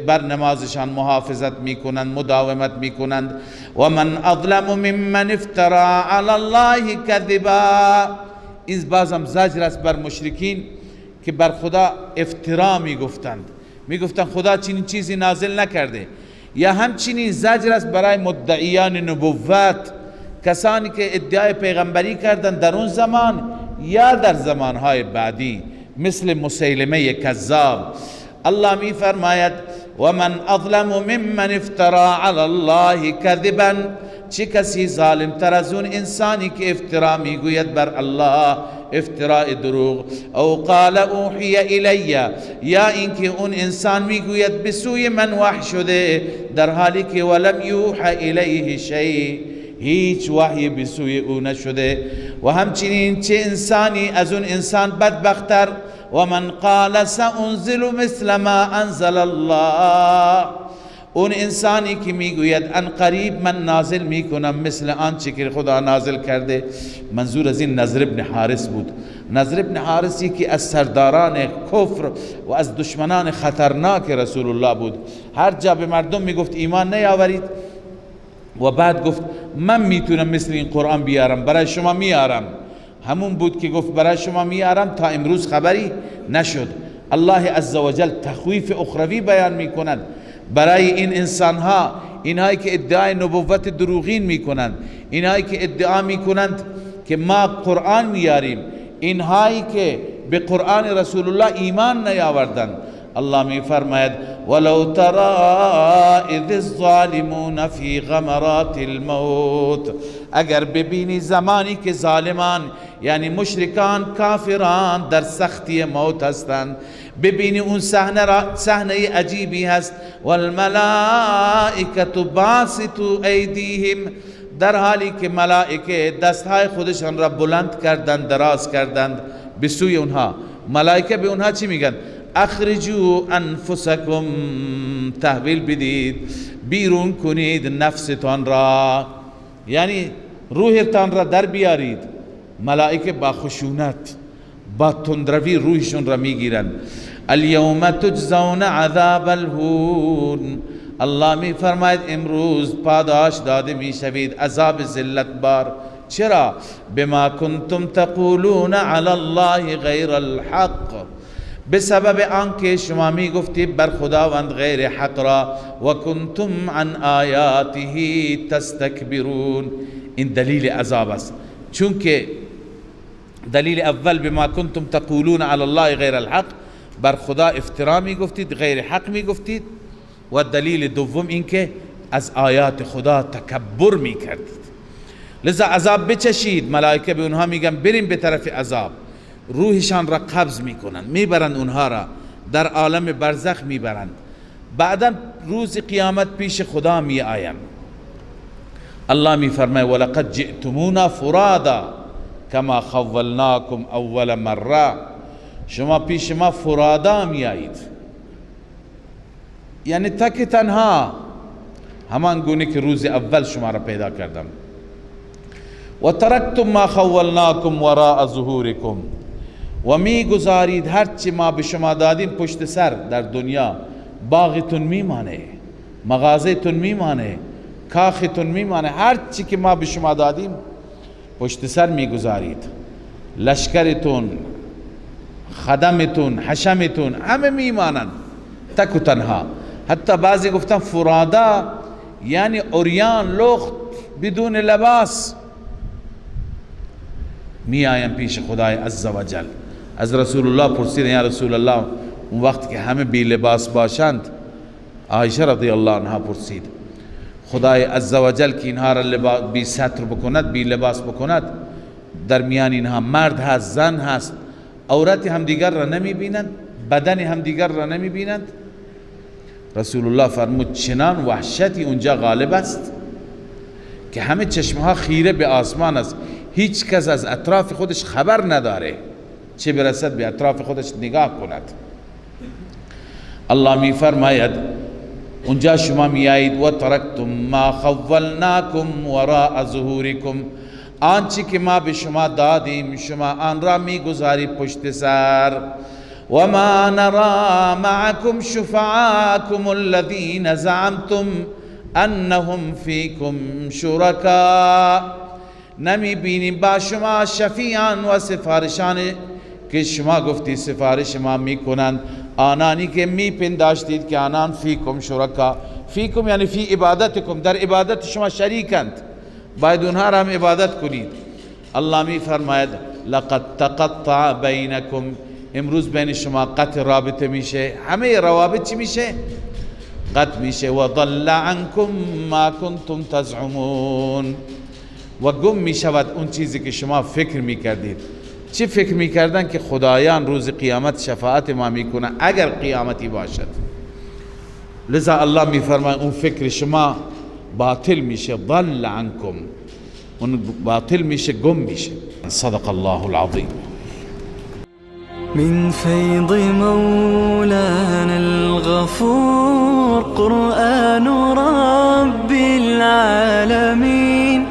بر نمازشان محافظت میکنند، مداومت میکنند. و من اظلم ممن افترا علی الله کذبا، این بازم زجر است بر مشرکین که بر خدا افترا میگفتند، میگفتند خدا چنین چیزی نازل نکرده. یا همچنین زجر است برای مدعیان نبوت، کسانی که ادعای پیغمبری کردند در اون زمان یا در زمانهای بعدی، مثل مسیلمه کذاب. الله می فرماید و من اظلم ممن افترا علی الله کذبا، چه کسی ظالم تر از اون انسانی که افترا میگوید بر الله افتراء دروغ، او قال اوحی الی، یا اینکه اون انسان میگوید به سوی من وحی شده، در حالی که ولم یوحى الیه شیء، هیچ وحی به سوی او نشده. و همچنین چه انسانی از اون انسان بدبختر، و من قال سأنزل مثل ما انزل الله، اون انسانی که میگوید ان قریب من نازل میکنم مثل آنچه که خدا نازل کرده. منظور از این نضر ابن حارث بود. نضر ابن حارث یکی از سرداران کفر و از دشمنان خطرناک رسول الله بود. هر جا به مردم میگفت ایمان نیاورید و بعد گفت من میتونم مثل این قرآن بیارم، برای شما میارم. همون بود که گفت برای شما میارم، تا امروز خبری نشد. الله عزوجل تخویف اخروی بیان میکند برای این انسانها، اینهایی که ادعای نبوت دروغین میکنند، اینهایی که ادعا میکنند که ما قرآن میاریم، اینهایی که به قرآن رسول الله ایمان نیاوردند. الله می فرماید ولو ترى اذ الظالمون فی غمرات الموت، اگر ببینی زمانی که ظالمان یعنی مشرکان کافران در سختی موت هستند، ببینی اون صحنه را، صحنه عجیبی هست، والملائکة باسطوا ایدیهم، در حالی که ملائکه دستهای خودشان را بلند کردند، دراز کردند به سوی اونها. ملائکه به اونها چی میگن؟ اخرجوا انفسکم، تحویل بدید، بیرون کنید نفستان را، یعنی روحتان را در بیارید. ملائکه با خشونت با تندروی روحشون را میگیرند. الیوم تجزون عذاب الهون، الله می فرماید امروز پاداش داده میشوید عذاب ذلت بار. چرا؟ بما کنتم تقولون علی الله غیر الحق، بسبب آنکه شما می گفتید بر خداوند غیر حق را، و کنتم عن آیاته تستکبرون. این دلیل عذاب است، چون که دلیل اول بما کنتم تقولون علی الله غیر الحق، بر خدا افترا می گفتید، غیر حق می گفتید، و دلیل دوم این که از آیات خدا تکبر می کردید. لذا عذاب بچشید. ملائکه به اونها میگن بریم به طرف عذاب، روحشان را قبض میکنند، میبرند اونها را در عالم برزخ میبرند، بعدا روز قیامت پیش خدا می آیند. الله می فرماید ولقد جئتمونا فرادا کما خولناکم اول مره، شما پیش ما فرادا می آیید، یعنی تک تنها، همان گونه که روز اول شما را پیدا کردم. و ترکتم ما خولناکم وراء ظهورکم، و می گذارید هرچی ما به شما دادیم پشت سر در دنیا. باغتون میمانه، مغازهتون میمانه، کاختون میمانه، هرچی که ما به شما دادیم پشت سر میگذارید. لشکرتون، خدمتون، حشمتون، همه میمانند تک و تنها. حتی بعضی گفتن فرادا یعنی عریان، لخت، بدون لباس می آیم پیش خدای عزوجل. از رسول الله پرسیدن یا رسول الله، اون وقت که همه بی لباس باشند، عایشه رضی الله عنها پرسید خدای عزوجل که اینها را بی ستر بکند، بی لباس بکند، در میان اینها مرد هست، زن هست، عورت همدیگر را نمی بینند، بدن همدیگر را نمی بینند. رسول الله فرمود چنان وحشتی اونجا غالب است که همه چشمها خیره به آسمان است، هیچ کس از اطراف خودش خبر نداره، چه برسد به اطراف خودش نگاه کند. الله می فرماید اونجا شما میایید و ترکتم ما خولناکم وراء ظهورکم، آنچه که ما به شما دادیم شما آن را میگذاری پشت سر. و ما نرى معکم شفعاکم الذین زعمتم انهم فیکم شرکا، نمی بینیم با شما شفیعان و سفارشان که شما گفتی سفارش ما میکنند، آنانی که میپنداشتید که آنان فیکم شرکا، فیکم یعنی فی عبادتکم، در عبادت شما شریکند، باید اونها را هم عبادت کنید. الله می فرماید لقد تقطع بینکم، امروز بین شما قطع رابطه میشه، همه روابط چی میشه؟ قطع میشه. و ضل عنکم ما کنتم تزعمون، و گم میشود اون چیزی که شما فکر میکردید. چی فکر میکردن؟ که خدایان روز قیامت شفاعت ما میکنه اگر قیامتی باشد. لذا الله میفرماید اون فکر شما باطل میشه، ضل عنکم، اون باطل میشه، گم میشه. صدق الله العظیم. من فیض مولانا الغفور قرآن رب العالمین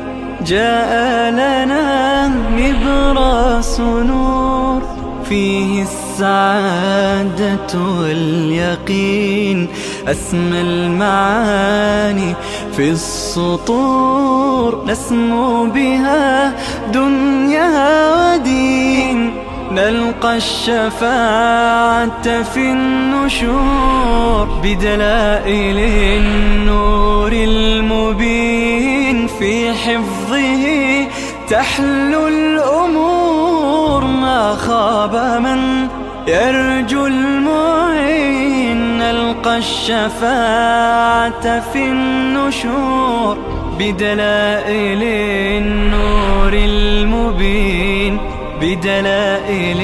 جاء لنا نبراس نور فيه السعادة واليقين أسمى المعاني في السطور نسمو بها دنيا ودين نلقى الشفاعة في النشور بدلائل النور المبين في حفظه تحلو الأمور ما خاب من يرجو المعين نلقى الشفاعة في النشور بدلائل النور المبين بدلائل